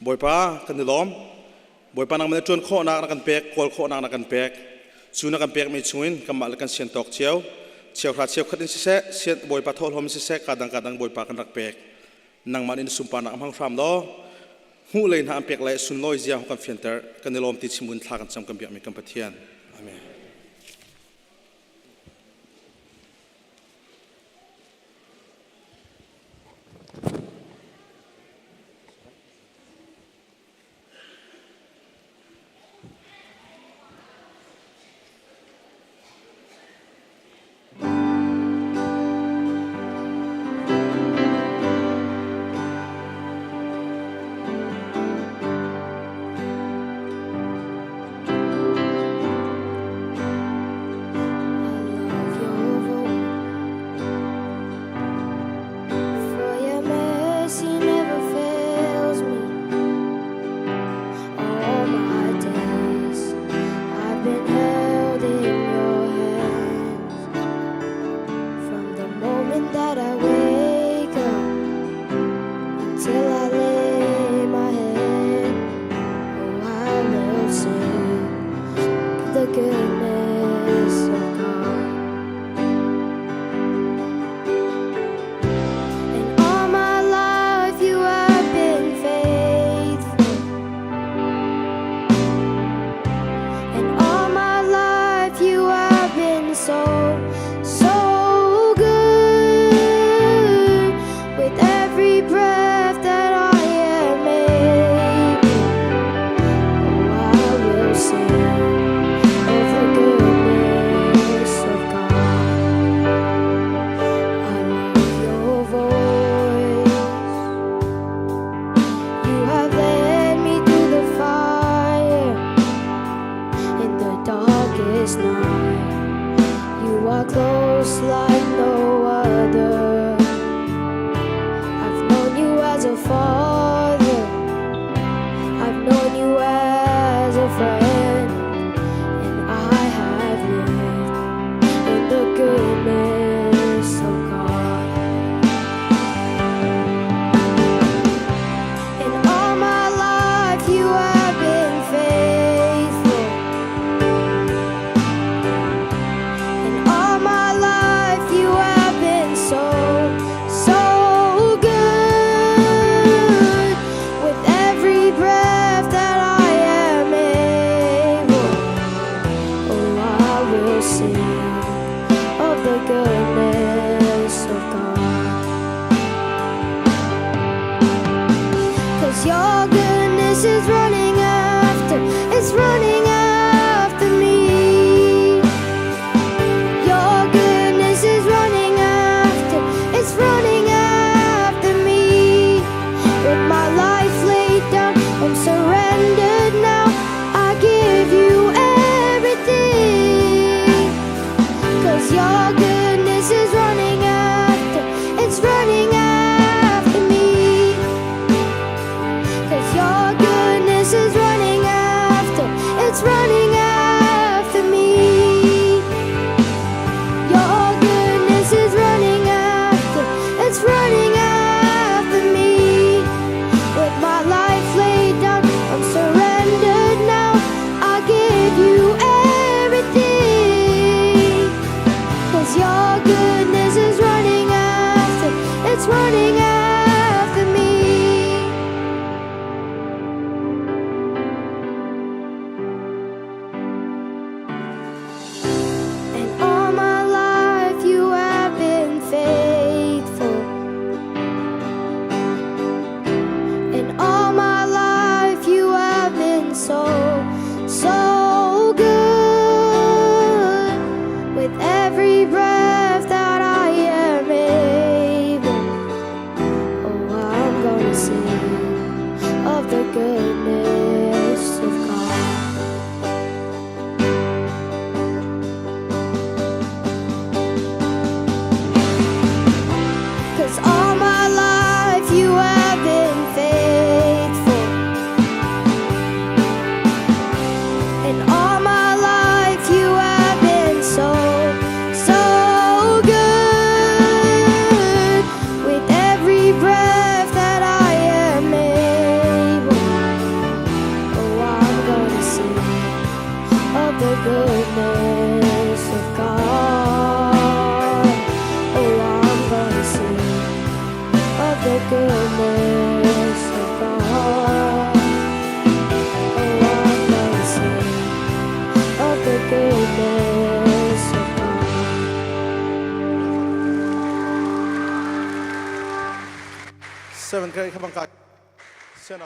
Bawipa kan i lawm Bawipa nangmah na ṭuan khawhnak na kan pek kawl khawhnak na kan pek cu na kan pekmi chungin kanmah le kan sian tawk cio cheuhra cheukhat in siseh sian Bawipa thawhlawm in siseh kadang kadang Bawipa kan rak pek nangmah nih na sunparnak hmang hram law hmuh lei hna an pek lai sunlawi zia kan fianter kan i lawm ti chimun thla kan cam kan biakmi kan Pathian amen. that I wake up until I lay my head, oh, I will sing the goodness of God. And all my life you have been faithful. And all my life you have been so, so good. With every breath that I am able, oh, I will sing of the goodness of God. I love your voice. You have led me through the fire in the darkest night. You are close like no other. I've known you as a father. I've known you as a friend, and I have lived in the goodness of God. And all my life you have been faithful. And all my life you have been so, so good. With every breath that I am able, oh, I will sing of the goodness of God. 'Cause your goodness is running after, it's running after me. Your goodness is running after, it's running after me. With my life laid down, I'm surrendered now. I give you everything. 'Cause your goodness is running after, it's running after me. 'Cause your goodness is running after, it's running after me. Your goodness is running after, it's running after me. With my life laid down, I'm surrendered now. I give you everything. 'Cause your goodness is running after, it's running after me. And all my life you have been faithful. And all my life you have been so, so good. With every breath that I am able, oh, I'm gonna sing of the goodness of God. 'Cause all my life you have been faithful. And all my life you have been so, so good. With every breath that I am able, oh, I'm gonna sing of the goodness of God. Oh, I'm gonna sing of the goodness of God. Oh, I'm gonna sing of the goodness of God. Seven grade khabang ka Sen.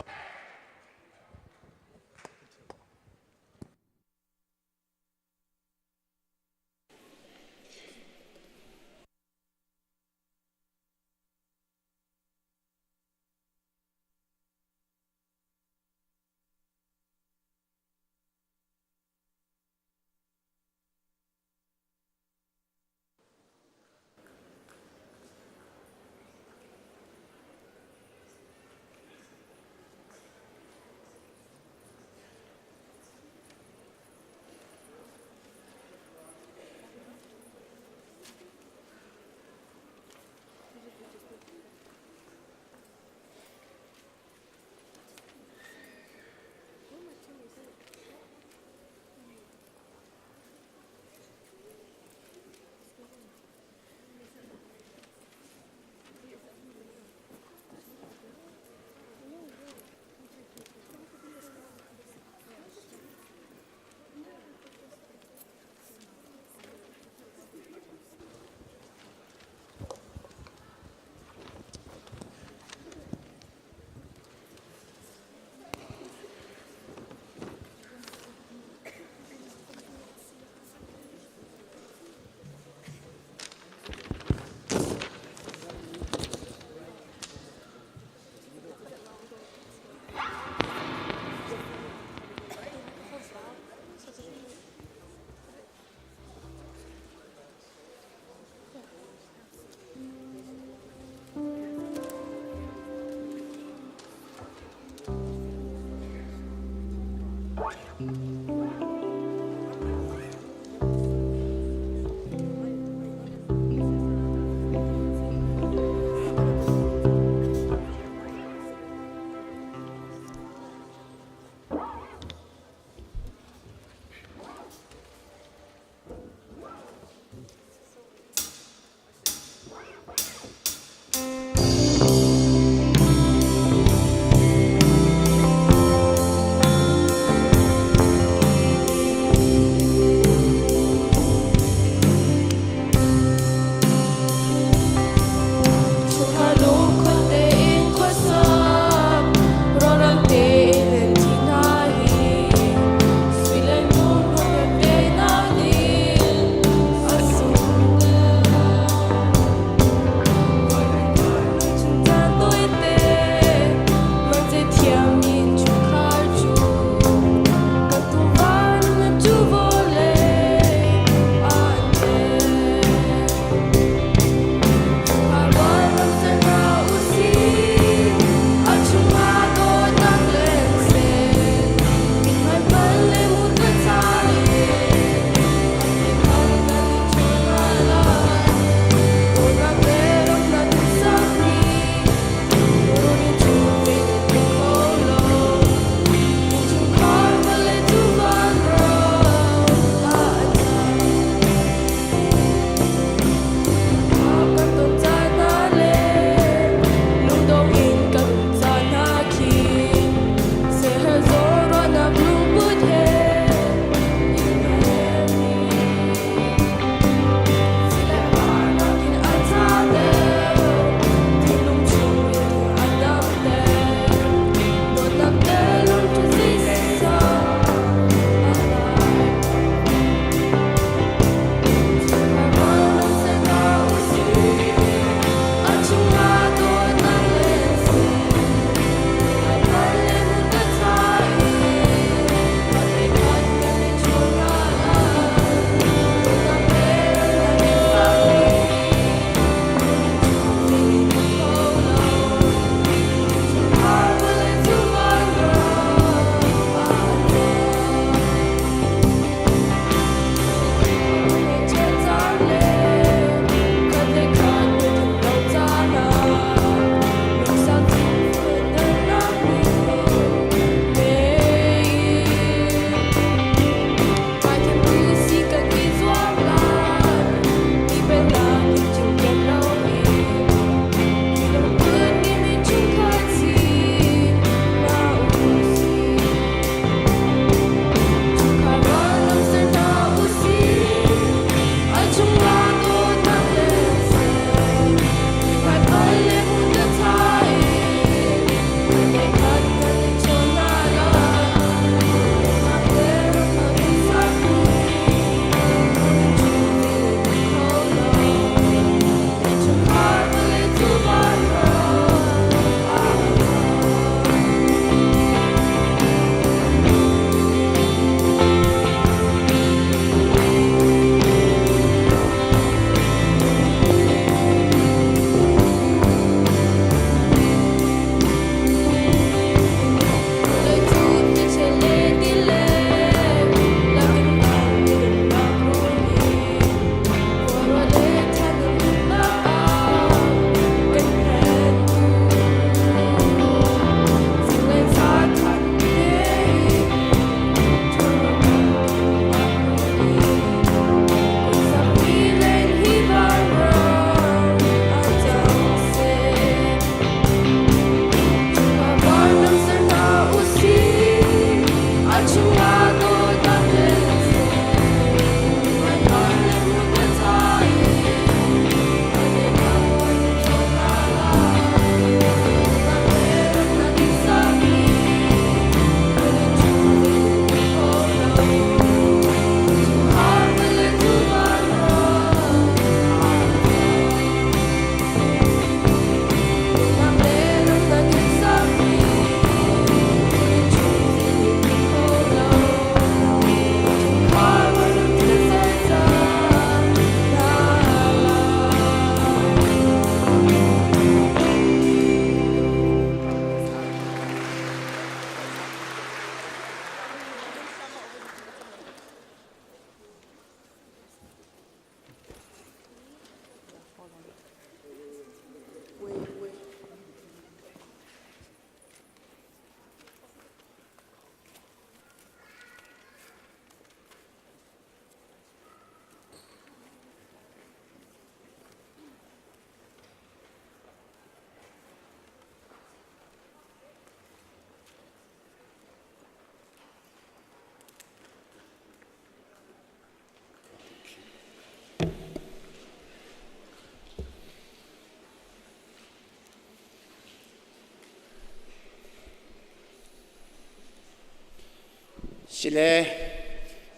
Sile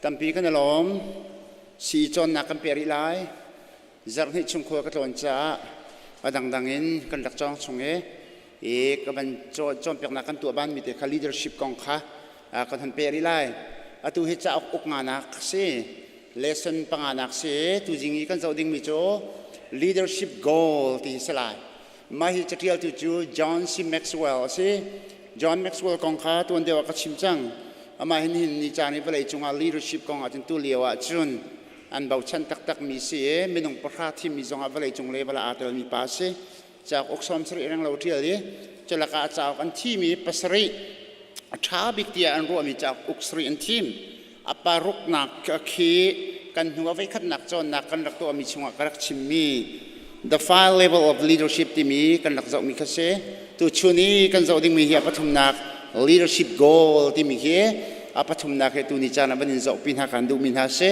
tampi kan i lawm. Sii cawnnak kan peh rih lai. Zarhhnih chung khua ka tlawn caah a dangdang in kan rak cawng chung i i ka van cawnpiaknak kan tuah ban mi te kha leadership kong kha kan hon peh rih lai. Atu hi cauk uk nganak si lesson panganak si tuzing i kan zoh dingmi cu leadership goal ti hi si lai. Mah hi caṭialtu cu John C. Maxwell a si. John Maxwell kong kha tuan deuh ah ka chim cang. Amah hin hin ni caan i vawlei cungah leadership kong ah cun tu lio ah cun an bochan taktakmi si i minung pahra thimmi zongah vawlei cung level ah aa telmi pa a si. Cauk uk 70 renglo ṭial i culakah a cauk an thimi pasarih a ṭha bik tiah an ruahmi cauk uk sarih an thim. A paruknak khi kan hnu a voikhatnak cawnnak kan rak tuahmi chungah ka rak chimmi The Five Level of Leadership timi kan rak zohmi kha si. Tuchun i kan zoh dingmi hi a pathumnak leadership goal timi hi a pathumnak hi tuni caan ah van in zohpi hna kan duhmi hna si.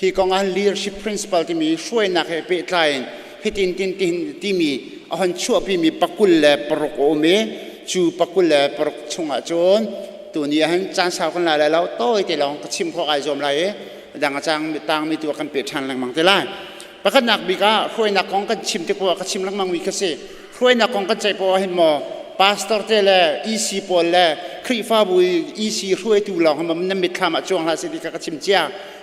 Hi kong ah leadership principle timi hruainak he pehtlai in hitin tin tin timi a hon chuahpimi pakul le paruk a um i cu pakul le paruk chungah cun tuni ah hin caan sau kan la lai lo tawi te lawng ka chim khawh ai zuam lai i dang a cang tangmi tu kan pe ṭhan lengmang te lai. Pakhatnak bik ah hruainak kong kan chim tik poah ka chim lengmang mi kha si. Hruainak kong kan ceih poah hin maw pastor te le EC pawl le Khrihfabu EC hruaitu lawng hi nan mitthlam ah cuang hlah seh ti kha ka chim cia.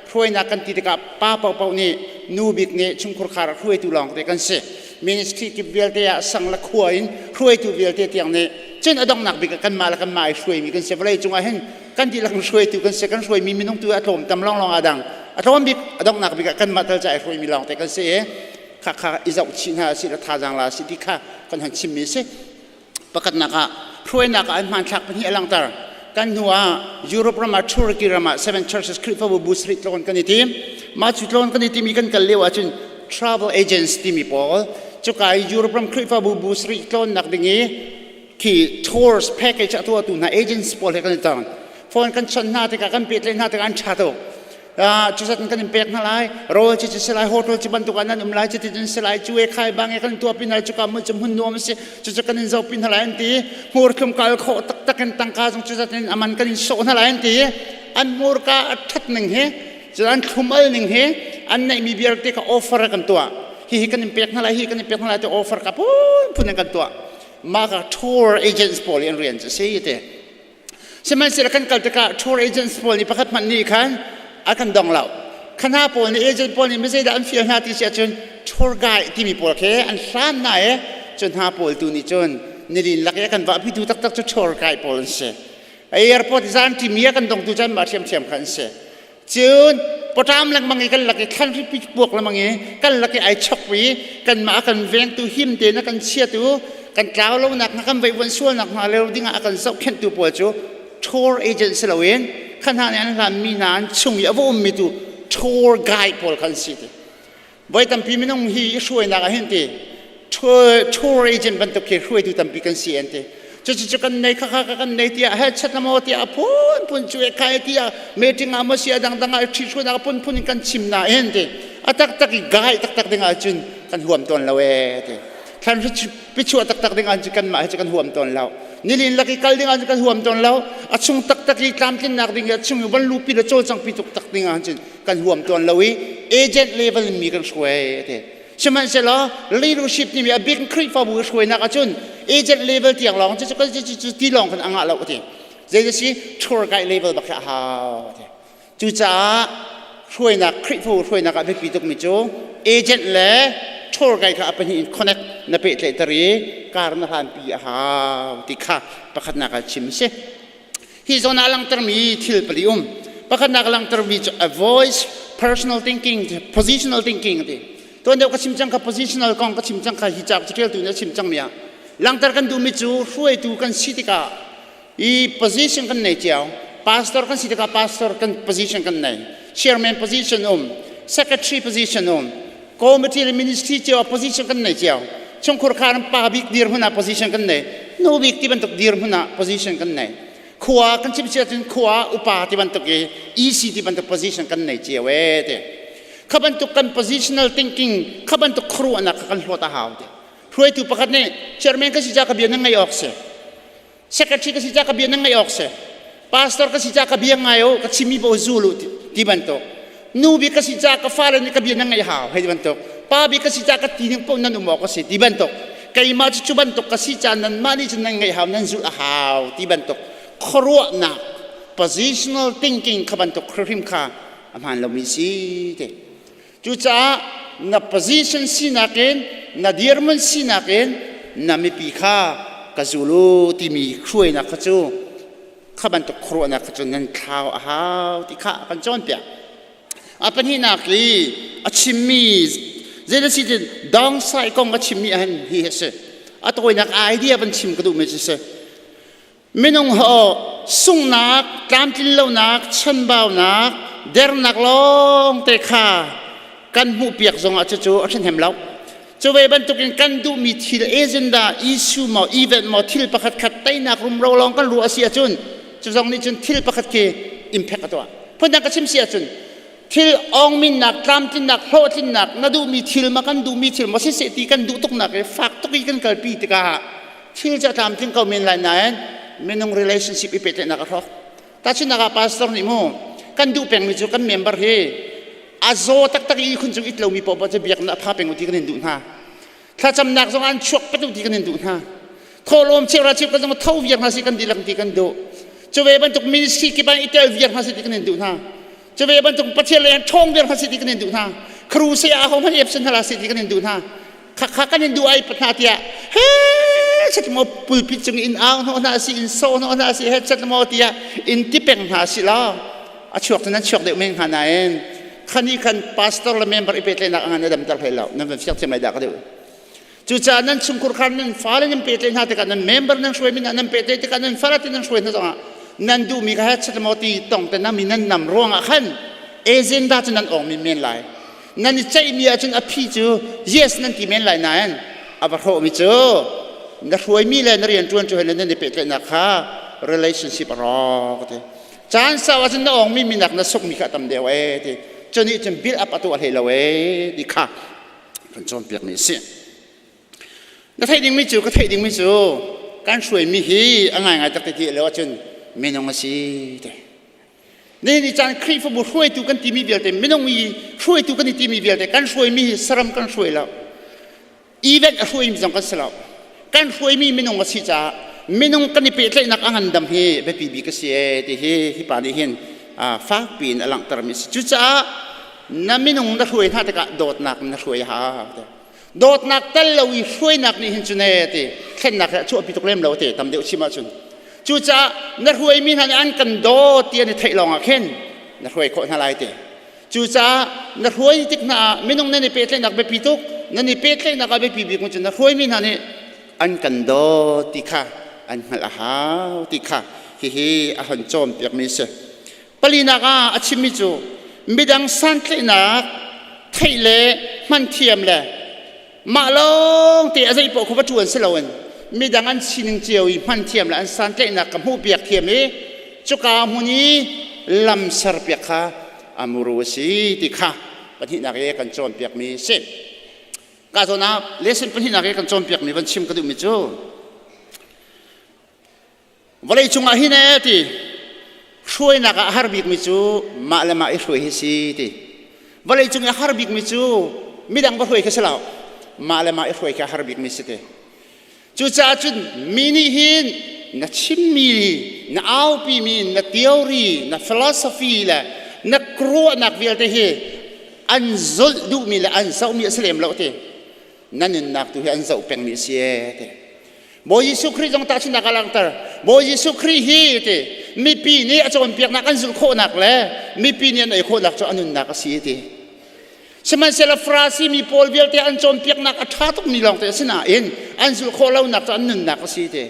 Hruainak kan ti tikah pa paohpaoh nih nu bik nih chungkhur khar ah hruaitu lawng te kan si. Ministry kip vialte ah sang le khua in hruaitu vialte tiang nih cun a donghnak bik ah kanmah le kanmah ai hruaimi kan si. Vawlei cungah hin kan dihlak in hruaitu kan si. Kan hruaimi minung tu a tlawm tam lawnglawng aa dang. A tlawm bik a donghnak bik ah kanmah tal ca ai hruaimi lawng te kan si i khakha i zoh chih hna si le thazaang la si ti kha kan hon chimmi si. Pakhatnak ah hruainak ah an hmanthlak pahnih a langhter. Kan hnu ah Europe ram ah Turkey ram ah Seven Churches Khrihfabu bu sarih tlawn kan i tim. Mah cu tlawn kan i tim i kan kal lio ahcun travel agents timi pawl cuka i Europe ram Khrihfabu bu sarih tlawnnak ding i khi tours package a tuahtu hna agents pawl he kan i tong. Phone kan chawnh hna tikah kan pehtlaih hna tikah an ṭha tuk. Cuzat in kan in pek hna lai rawl ci si lai hotel ci bantuk ah nan um lai cuti cun si lai cu e khai bang e kan tuah pin lai cuka mun cu hmun nuam si cucu kan in zoh pin hna lai an ti hmurthlum kal khawh taktak in tangka zong cuzat in aman kan in sawh hna lai an ti an hmurka a ṭhat ning hi cu an thlum al ning hi an neihmi vialte kha offer kan tuah hi hi kan in pek hna lai hi kan in pek hna lai ti offer ka phun phun in kan tuah mah ka tour agents pawl i an rian cu si te Sihmanhsehlaw kan kal tikah tour agents pawl nih pakhat hmanh nih khan a kan dong lo. Khana pawl nih agent pawl nih mizeidah an fial hna ti si ahcun tour guide timi pawl khi an hlan hna i cu hna pawl tu nih cun nilin lak i a kan vahpitu taktak cu tour guide pawl an si. Airport zan ṭimi a kan dongtu cu anmah ṭhiamṭhiam kha an si. Cun pawṭam lengmang i kan lak i thlanhri puak lengmang i kan lak i ai chok i kanmah a kan vengtu him tein a kan chiatu kan tlau lonak hnga kan veivuan sualnak hnga leo dingah a kan zohkhenhtu pawl cu tour agent si loin kha hna nih an hlanmi hna an chung i a va ummi tu tour guide pawl kha an si ti. Voi tampi minung hi i hruainak ah hin ti tour agent bantuk khi hruaitu tampi kan si an ti. Cucu kan nei kha kha kan nei tiah he chat na maw tiah phun phun cu kai tiah meeting ah maw si a dangdang ah ṭhi hruainak phun phun in kan chim na hin ti. A taktak i gai taktak ding ah cun kan huam tawn lo ee ti. Thlan pichuah taktak ding ah cun kanmah hi cu kan huam tawn lo. Nilin lak i kal ding ah cun kan huam tawn lo. A chung taktak i tlamtlinnak ding i a chung i van lupi le cawlcang pi tuk tak ding ah cun kan huam tawn lo i agent level in mi kan hruai ti sihmanhsehlaw leadership timi a big Khrihfabu i hruainak ahcun agent level tiang lawng cu cu ti lawng khan a ngah lo ti zei si tour guide level bak a hau ti cucaah hruainak Khrihfabu hruainak ah biapi tukmi cu agent le tour guide kha a pahnih in connect na pehtlaihter i kar na hlanpi a hau ti kha pakhatnak ah chim si Hi zawn ah langhtermi thil pali um. Pakhatnak langhtermi cu avoid personal thinking, positional thinking ti. Tuan deuh ka chim cang kha positional kong ka chim cang kha hi cauk catialtu nih a chim cangmi ah langhter kan duhmi cu hruaitu kan si tikah i position kan nei cio. Pastor kan si tikah pastor kan position kan nei. Chairman position um, secretary position um, committee le ministry cio ah position kan nei cio chungkhur khar pa bik dirhmun ah position kan nei nu bik ti bantuk dirhmun ah position kan nei khua kan chim sia cun khua upa ti bantuk i EC ti bantuk position kan nei cio e ti kha bantuk kan positional thinking kha bantuk khuaruahnak kha kan hlawt a hau ti hruaitu pakhat nih chairman ka si ca ka bia nan ngaih awk si secretary ka si ca ka bia nan ngaih awk si. Pastor ka si ca ka bia ngai u, ka chimmi paoh zul u ti bantuk. Nu bik ka si ca ka fale nih ka bia nan ngaih hau hei ti bantuk. Pa bik ka si ca ka ti ning paoh nan um awk a si ti bantuk. Keimah cu cu bantuk ka si ca nanmah nih cun nan ngaih hau, nan zulh a hau ti bantuk. Khuaruahnak positional thinking kha bantuk hrimhrim kha a hmaan lomi si ti. Cucaah na position sinak in na dirhmun sinak in na mipi kha ka zul u timi hruainak kha cu kha bantuk khuaruahnak kha cu nan thlau a hau ti kha a kan cawnpiak. A pahnihnak i a chimmi zeidah si tin downside kong a chimmi ahhin hi a si. A tawinak idea van chim ka duhmi cu si. Minung ho sunghnak, tlamtlinlonak, chanbaunak, dernak lawng te kha kan hmuhpiak zongah cucu a ṭhahnem lo. Cu ve bantukin kan duhmi thil agenda, issue maw, event maw, thil pakhat khat teinak rumro lawng kan ruah a si ahcun cu zong nih cun thil pakhat khi impact a tuah. Phundang ka chim si ahcun thil awngminnak, tlamtlinnak, hlawhtlinnak, na duhmi thil ma kan duhmi thil maw siseh ti kan duh tuknak i fak tuk i kan kalpi tikah thil cu a tlamtling ko men lai nain minung relationship i pehtlaihnak a hrawk. Tahchunhnak ah pastor nih mu kan duh pengmi cu kan member hi a zaw taktak i ihkhun cung it lomi paohpaoh cu biakinn ah pha peng u ti kan in duh hna. Thlacamnak zong an chuak pat u ti kan in duh hna. Thawhlawm cheuhra cheuh kan zong tho viar hna si kan dihlak ti kan duh. Cu ve bantuk ministry kip ah i tel viar hna si ti kan in duh hna. Cu ve bantuk Pathian lei an ṭhawng viar hna si ti kan in duh hna. Kharu se ah ho hmanh epsen hna si ti kan in duh hna. Khakha kan in duh ai pat hna tiah he chat maw pulpit cung in au hnawh hna si in sawh hnawh hna si he chat maw tiah in ti peng hna si law a chuak cu nan chuak deuh men hnga nain khani khan pastor le member i pehtlaihnak a ngan na damter hlei lo nan van fiang thiam lai dah ka deuh cucaah nan chungkhur khan nan fale nan pehtlaih hna tikah nan member nan hruai mi hna nan pehtlaih tikah nan fale te nan hruai hna zongah nan duhmi kha he chat maw ti tong te na mi nan nam ruangah khan agenda cu nan ong men men lai Nan i ceihmi ahcun a phi cu yes nan ti men lai nain a va hrawhmi cu na hruaimi le na rianṭuan cu nan i pehtlaihnak kha relationship a rawk ti. Caan sau ahcun na awngmi minak na sukmi kha a tam deuh ee ti. Cu nih cun build up a tuah hlei lo ee ti kha kan cawnpiakmi a si. Na theih dingmi cu ka theih dingmi cu kan hruaimi hi a ngaingai tak ti lo ahcun minung a si ti. Nihin ni caan Khrihfabu hruaitu kan timi vialte minung i hruaitu kan i timi vialte kan hruaimi hi saram kan hruai lo. Event a hruaimi zong kan si lo. Kan hruaimi minung a si caah minung kan i pehtlaihnak a ngandam hi biapi bik a si ee ti hi hi pa nih hin fakpi in a langhtermi a si. Cucaah na minung na hruai hna tikah dawtnak na hruai a hau. Dawtnak tel lo i hruainak nih hin cun ee ti thlennak he a chuahpi tuk lem lo te tam deuh chim ahcun. Cucaah na hruaimi hna nih an kan dawt ti an i theih lawngah khin na hruai khawh hna lai ti. Cucaah na hruai tik hna ah minung nan i pehtlaihnak biapi tuk, nan i pehtlaihnak ah biapi bik cu na hruaimi hna nih an kan dawt ti kha an hngalh a hau ti kha hihi a hon cawnpiakmi a si. Palinak ah a chimmi cu midang santlaihnak theih le hman thiam le mah lawng te a zei paoh kha va ṭuan si loin midang an sining cio i hman thiam le an santlaihnak ka hmuhpiak thiam i cuka hmun i lam serpiak kha a muru a si ti kha pahnihnak i kan cawnpiakmi a si. Ka zawn ah lesson pahnihnak i kan cawnpiakmi van chim ka duhmi cu Vawlei cungah hin ee ti hruainak ah a har bikmi cu mah le mah i hruai hi si ti. Vawlei cung i a har bikmi cu midang va hruai kha si lo. Mah le mah i hruai kha a har bikmi si ti. Cucaah cun mi nih hin na chimmi, na aupimi, na theory, na philosophy le na ruahnak vialte hi an zulh duhmi le an zohmi a si lem lo ti. Na nunnak tu hi an zoh pengmi a si ee ti. Bawi Jesuh Khrih zong tahchunhnak a langhter. Bawi Jesuh Khrih hi ti mipi nih a cawnpiaknak an zulh khawhnak le mipi nih an ei khawhnak cu a nunnak a si ti. Sihmanhsehlaw Farasi mi pawl vialte an cawnpiaknak a ṭha tukmi lawngte a si nain an zulh khawh lonak cu an nunnak a si ti.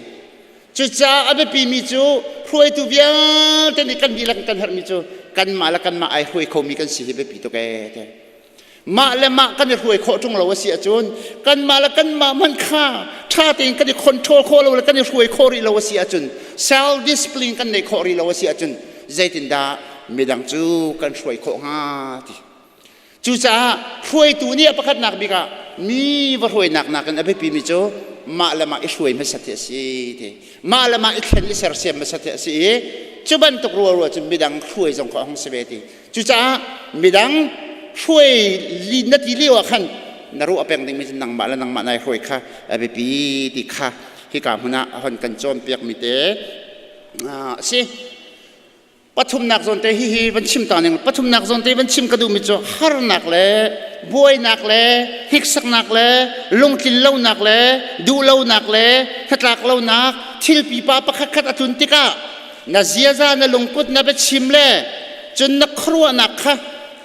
Cucaah a biapimi cu hruaitu vialte nih kan dihlak kan herhmi cu kanmah le kanmah ai hruai khomi kan si hi biapi tuk ee ti. Mah le mah kan i hruai khawh ṭung lo a si ahcun kanmah le kanmah hmanh kha ṭha tein kan i control khawh lo le kan i hruai khawh rih lo a si ahcun self discipline kan neih khawh rih lo a si ahcun zeitindah midang cu kan hruai khawh hnga ti. Cucaah hruaitu nih a pakhatnak bik ah mi va hruainak nakin a biapimi cu mah le mah i hruai hmasat hi a si ti. Mah le mah i thlen i sersiam hmasat hi a si i. Cu bantuk rua rua cun midang hruai zong kha a hung si ve ti. Cucaah midang hruai li na ti lio ah khan na ruah peng dingmi cu nangmah le nangmah nai hruai kha a biapi ti kha hika hmun ah a hon kan cawnpiak mi te a si. Pathumnak zawn te hihi van chim ta ning pathumnak zawn te van chim ka duhmi cu harnak le buainak le hniksaknak le lungtlin lonak le duhlonak le hnatlak lonak thil pipa pakhat khat a tlun tikah na ziaza na lungput na biachim le cun na khuaruahnak kha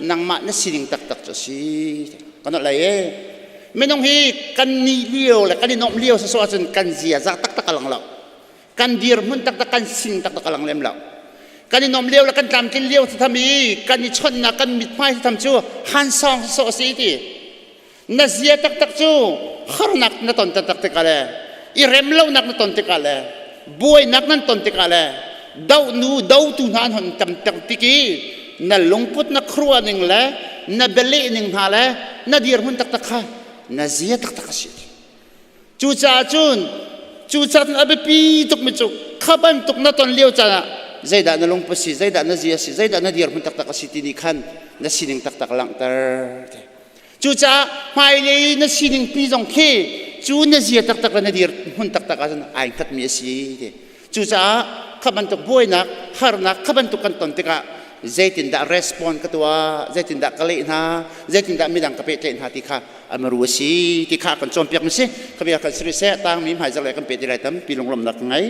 nangmah na sining taktak cu a si kan lei e minung hi kan ni lio le kan i nuamh lio sawsawh ahcun kan ziaza taktak a lang lo. Kan dirhmun taktak, kan sin taktak a lang lem lo. Kan i nom lio le kan tlamtlin lio tham i kan i chawnhnak kan mithmai tham cu hansawng sawh a si ti. Na zia taktak cu harnak na ton taktak tikah le i rem lonak na ton tikah le buainak nan ton tikah le do nu dotu hna an hon tam tak tik i na lungput na khuaruah ning le na bialeh ning hna le na dirhmun taktak kha na zia taktak a si. Cucaah cun cucaah a biapi tukmi cu kha bantuk na ton lio caan ah zeidah na lungput si, zeidah na zia si, zeidah na dirhmun taktak a si ti nih khan na sining taktak langhter. Cucaah hmailei na sining pi zong khi cu na zia taktak le na dirhmun taktak ahcun ai hngatmi a si ti. Cucaah kha bantuk buainak, harnak kha bantuk kan ton tikah zeitindah respond ka tuah, zeitindah ka leh hna, zeitindah midang ka pehtlaih hna ti kha amaru a si ti kha kan cawnpiak mi si. Kha bia kan siri seh tangmi hmaizarh le kan pe ti lai tampi lunglawmhnak ka ngei.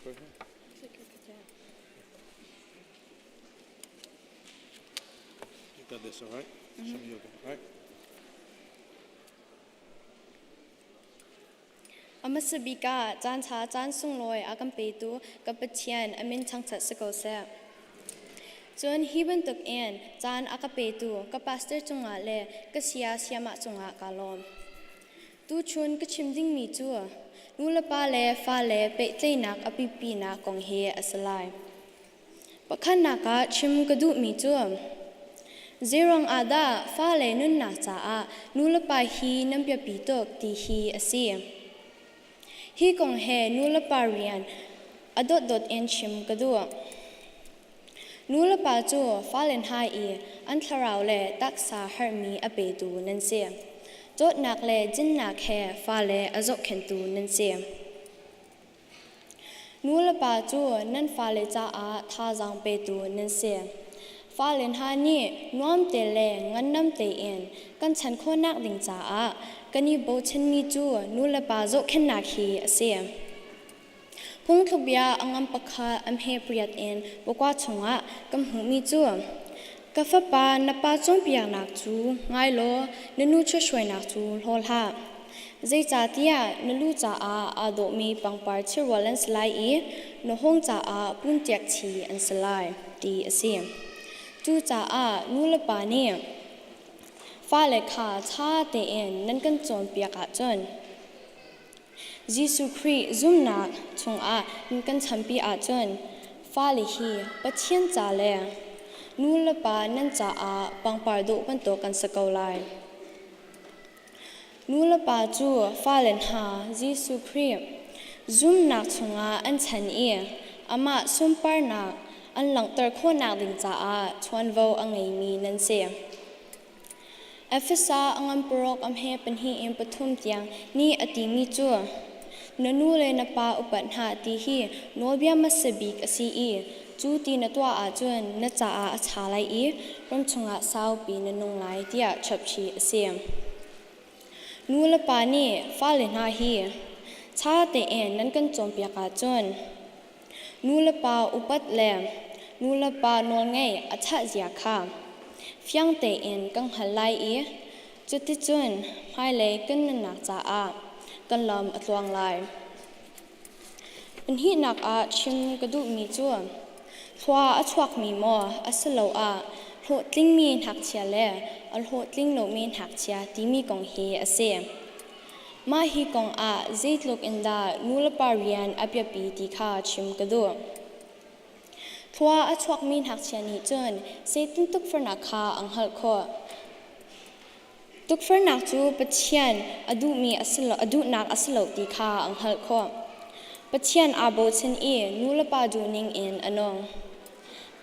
Right here. You got this, all right? Mm-hmm. Show me yoga, all right? A hmasa bik ah caanṭha caan sunglawi a kan petu ka Pathian a min thangṭhat si ko seh. Cun hi bantuk in caan a ka petu ka pastor cungah le ka saya sayamah cungah kaa lawm. Tuchun ka chim dingmi cu nulepa le fale pehtlaihnak a biapinak kong hi a si lai. Pakhatnak ah chim ka duhmi cu zeiruang ah dah fale nunnak caah nulepa hi nan biapi tuk ti hi a si. Hi kong he nulepa rian a dotdot in chim ka duh. Nulepa cu fale hna i an thlarau le taksa herhmi a petu nan si. Dawtnak le dinnak he fale a zohkhenhtu nan si. Nulepa cu nan fale caah thazaang petu nan si. Fale hna nih nuam te le ngandam tein kan chan khawhnak ding caah kan i bochanmi cu nulepa zohkhenhnak hi a si. Phungthlukbia a ngam pakhat a hme pariat in pakua chungah kan hmuhmi cu Ka fapa, na pa cawnpiaknak cu ngai law na nu ṭhithruainak cu hlaw hlah. Zeicahtiah na lu caah aa dawhmi pangpar thirual an si lai i na hawng caah puntiak thi an si lai, ti a si. Cucaah nu le pa nih fale kha ṭha tein nan kan cawnpiak ahcun Jesuh Khrih zumhnak chungah nan kan champi ahcun fale hi Pathian ca le nu le pa nan caah pangpar dawh bantuk kan si ko lai. Nu le pa cu fale hna Jesuh Khrih zumhnak chungah an chan i amah sunparnak an langhter khawhnak ding caah ṭuanvo a ngeimi nan si. Efesa a ngan paruk a hme pahnih in pathum tiang nih a timi cu na nu le na pa upat hna ti hi nawlbia hmasa bik a si i cu ti na tuah ahcun na caah a ṭha lai i ram chungah saupi na nung lai tiah chapchih a si. Nu le pa nih fale hna hi ṭha tein nan kan cawnpiak ahcun nu le pa upat le nu le pa nawlngeih a ṭhat zia kha fiang tein kan hngalh lai i cuticun hmailei kan nunnak caah kan lam a tluang lai. Pahnihnak ah chim ka duhmi cu thlua a chuakmi maw asiloah hlawhtlingmi ngakchia le a hlawhtling lomi ngakchia timi kong hi a si. Mah hi kong ah zeitluk in dah nulepa rian a biapi ti kha chim ka duh. Thlua a chuakmi ngakchia nih cun Satan tukforhnak kha a hngalh khawh. Tukforhnak cu Pathian a duhmi a si lo, a duhnak a si lo ti kha a hngalh khawh. Pathian aa bochan i nulepa duhning in a nung.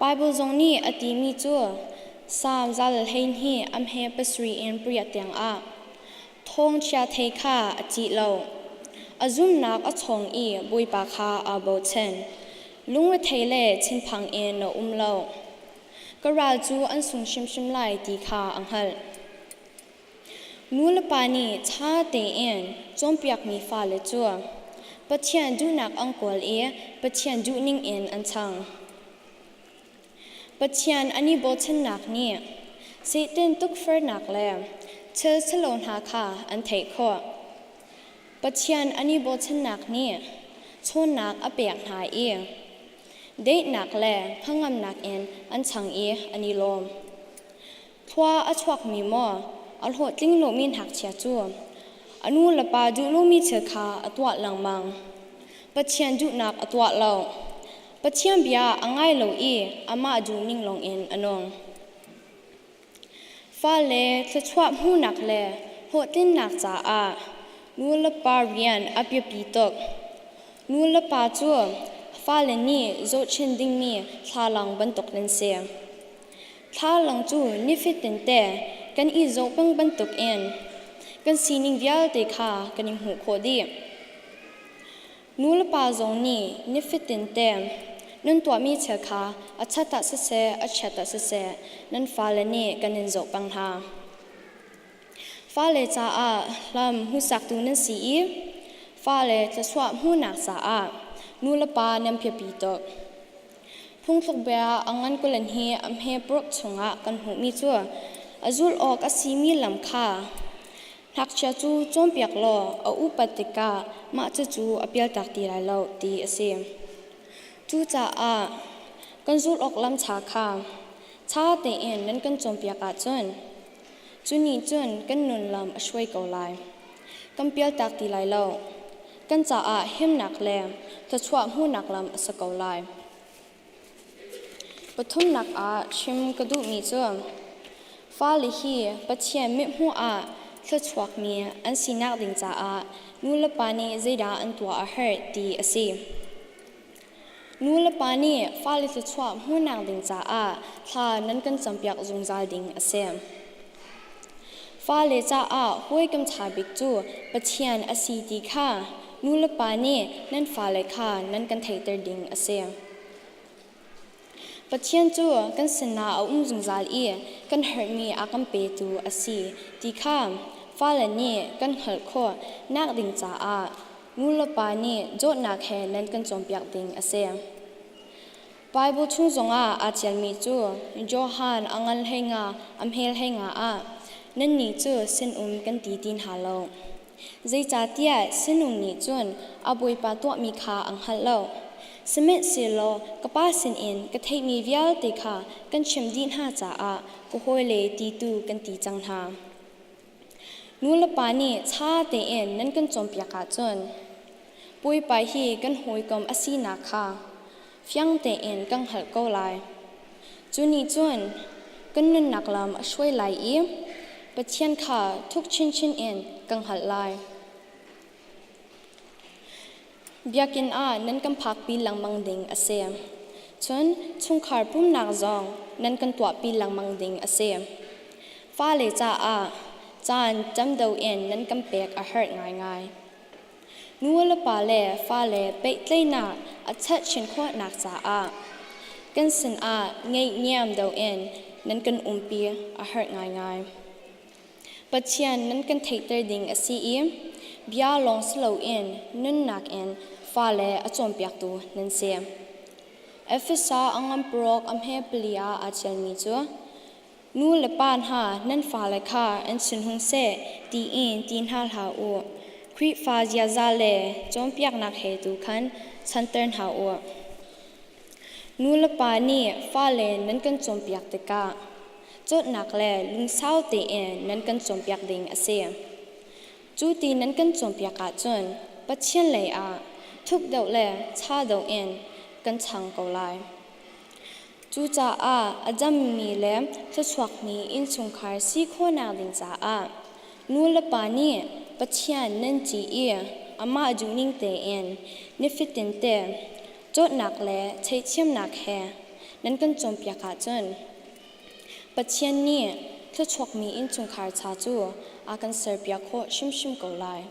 Baibal zong nih a timi cu Salm 112 a hme pasarih in pariat tiangah thawngchia thei kha a ṭih lo. A zumhnak a ṭhawng i Bawipa kha aa bochan. Lungrethei le thinphang in a um lo. Ka ral cu an sung hrimhrim lai ti kha a hngalh. Nu le pa nih ṭha tein cawnpiakmi fale cu Pathian duhnak an kawl i Pathian duhning in an ṭhang. Pathian an i bochannak nih Satan tukforhnak le thil ṭhalo hna kha an theih khawh. Pathian an i bochannak nih ṭhawnnak a pek hna i Daihnak le hnangamnak in an chang i an i lawm. Thlua a chuakmi maw a hlawhtling lomi ngakchia cu a nu le pa duh lomi thil kha a tuah lengmang. Pathian duhnak a tuah lo. Pathian bia a ngai lo i amah duhning lawngin a nung. Fale thluachuah hmuhnak le hlawhtlinnak caah nu le pa rian a biapi tuk. Nu le pa cu fale nih zohchinh dingmi thlalang bantuk nan si. Thlalang cu nifatin te kan i zoh peng bantukin kan sining vialte kha kan i hmuh khawh dih. Nulepa zong nih nifatin te nan tuahmi thil kha a ṭhat ah siseh, a chiat ah siseh nan fale nih kan in zoh peng hna. Fale caah lam hmuhsaktu nan si i fale thluachuah hmuhnak caah nu le pa nan biapi tuk. Phungthluk bia a ngan kulan hi a hme paruk chungah kan hmuhmi cu a zulh awk a simi lam kha ngakchia cu cawnpiak law a upat tikah mah cucu a pialtak ti lai lo ti a si. Cucaah kan zulh awk lam ṭha kha ṭha tein nan kan cawnpiak ahcun cu nih cun kan nun lam a hruai ko lai. Kan pialtak ti lai lo. Kan caah himnak le thluachuah hmuhnak lam a si ko lai. Pathumnak ah chim ka duhmi cu fale hi Pathian mithmuh ah thluachuakmi an sinak ding caah nulepa nih zeidah an tuah a herh ti a si. Nulepa nih fale thluachuah hmuhnak ding caah thla nan kan campiak zungzal ding a si. Fale caah hawikom ṭha bik cu Pathian a si ti kha nulepa nih nan fale kha nan kan theihter ding a si. Pathian cu kan sinah a um zungzal i kan herhmi a kan petu a si ti kha fale nih kan hngalh khawh nak ding caah nulepa nih dawtnak he nan kan cawnpiak ding a si. Baibal chung zongah aa ṭialmi cu Johan a ngan hlei nga a hmel hlei nga ah nannih cu sinum kan ti ti hna lo. Zeicahtiah sinum nih cun a bawipa tuahmi kha a hngalh lo. Sihmanhsehlaw ka Pa sinin ka theihmi vialte kha kan chimh dih hna caah ka hawile ti tu kan ti cang hna. Nulepa nih ṭha tein nan kan cawnpiak ahcun Bawipa hi kan hawikom a sinak kha fiang tein kan hngalh ko lai. Cu nih cun kan nunnak lam a hruai lai i Pathian kha thuk chinchin in kan hngalh lai. Biakinn ah nan kan phakpi lengmang ding a si. Cun chungkhar pumnak zong nan kan tuahpi lengmang ding a si. Fale caah caan tam deuh in nan kan pek a herh ngaingai. Nu le pa le fale pehtlaihnak a chat chin khawhnak caah kan sinah ngeihniam deuh in nan kan umpi a herh ngaingai. Pathian nan kan theihter ding a si i bia lawng si loin nunnak in fale a cawnpiaktu nan si. Efesa a ngan paruk a hme pali ah aa ṭialmi cu nu le pa hna nan fale kha an sin hung seh tiin ti hna hlah u. Khrihfa ziaza le cawnpiaknak he tu khan chanter hna u. Nu le pa nih fale nan kan cawnpiak tikah Cawnnak le lungsau tein nan kan cawnpiak ding a si. Cu ti nan kan cawnpiak ahcun Pathian lei ah thuk deuh le ṭha deuh in kan ṭhang ko lai. Cucaah a dammi le thluachuakmi innchungkhar si khawhnak ding caah nu le pa nih Pathian nan ṭih i amah duhning tein nifatinte cawnnak le theihthiamnak he nan kan cawnpiak ahcun Pathian nih thluachuakmi innchungkhar ṭha cu a kan serpiak khawh hrimhrim ko lai.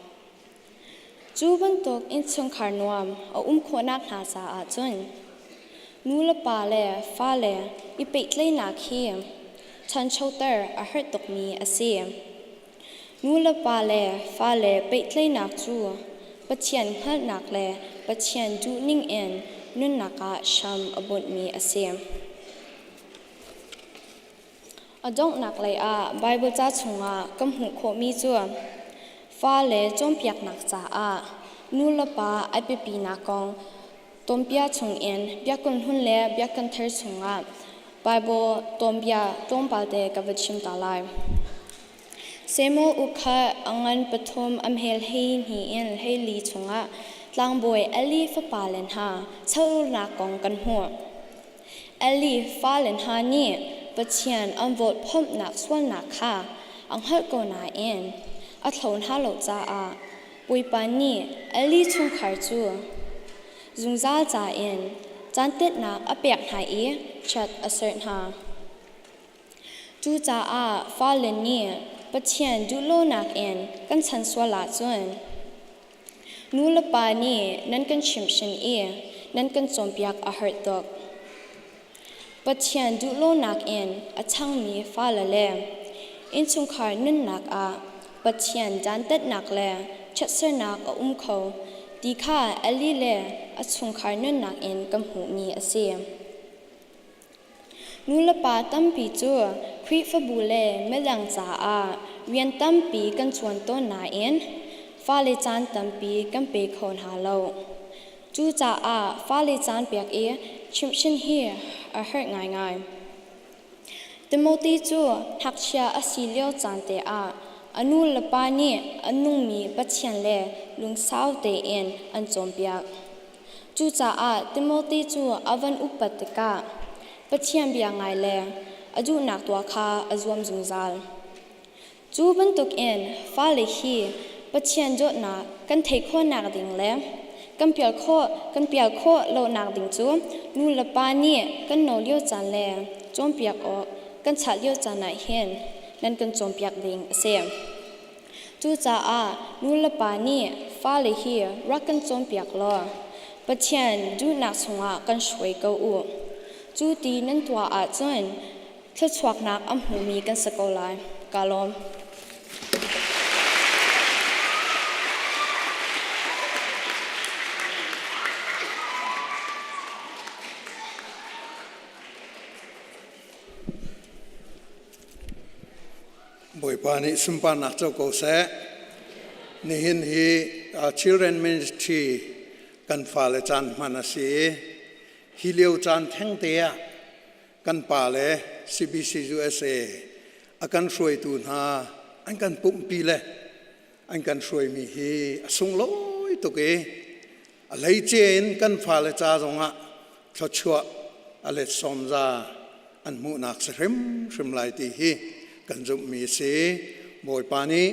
Cu bantuk innchungkhar nuam a um khawhnak hna caah cun nu le pa le fale i pehtlaihnak hi ṭhanchoter a herh tukmi a si. Nu le pa le fale pehtlaihnak cu Pathian hngalhnak le Pathian duhning in nunnak ah hram a bunhmi a si. A donghnak lei ah Baibal ca chungah kan hmuh khawhmi cu fale cawnpiaknak caah nu le pa a biapinak kong tuanbia chungin Biakinn Hlun le Biakinn Thar chungah Baibal tuanbia tlawmpal te ka va chim ta lai. Samuel uk kha a ngan pathum a hmel hei hnih in hleili chungah tlangbawi Eli fapale hna chalnak kong kan hmuh. Eli fale hna nih Pathian an vawlphomhnak sualnak kha a hngalh ko nain a thlo hna lo caah Bawipa nih Eli chungkhar cu zungzal ca in caantetnak a pek hna i chiat a serh hna. Cucaah fale nih Pathian duhlonak in kan chan sual ahcun nu le pa nih nan kan chimhhrin i nan kan cawnpiak a herh tuk. Pathian duhlonak in a ṭhangmi fale le innchungkhar nunnak ah Pathian dantatnak le chiatsernak a um kho. ti kha Eli le a chungkhar nunnak in kan hmuhmi a si. Nulepa tampi cu Khrihfabu le midang caah rian tampi kan ṭuan tawn nain fale caan tampi kan pe kho hna lo. Cucaah fale caan pek i chimhhrin hi a herh ngaingai. Timothy cu ngakchia a si lio caan te ah a nu le pa nih a nungmi Pathian le lungsau tein an cawnpiak. Cucaah Timothy cu a van upat tikah Pathian bia ngai le a duhnak tuah kha a zuam zungzal. Cu bantukin fale hi Pathian dawtnak kan theih khawhnak ding le kan pial khawh kan pial khawh lonak ding cu nu le pa nih kan no lio caan le cawnpiak awk kan chah lio caan ah hin nan kan cawnpiak ding a si. Cucaah nu le pa nih fale hi rak kan cawnpiak law Pathian duhnak chungah kan hruai ko u. Cu ti nan tuah ahcun thluachuaknak a hmumi kan si ko lai. Kaa lawm. Bawipa nih sunparnak co ko seh. Nihin hi Children Ministry kan fale caan hman a si i hi lio caan thengte ah kan pa le CBC USA a kan hruaitu hna an kan pumhpi le an kan hruaimi hi a sunglawi tuk i a hleice in kan fale ca zongah thluachuah a let sawmza an hmuhnak si hrimhrim lai ti hi kan zumhmi a si. Bawipa nih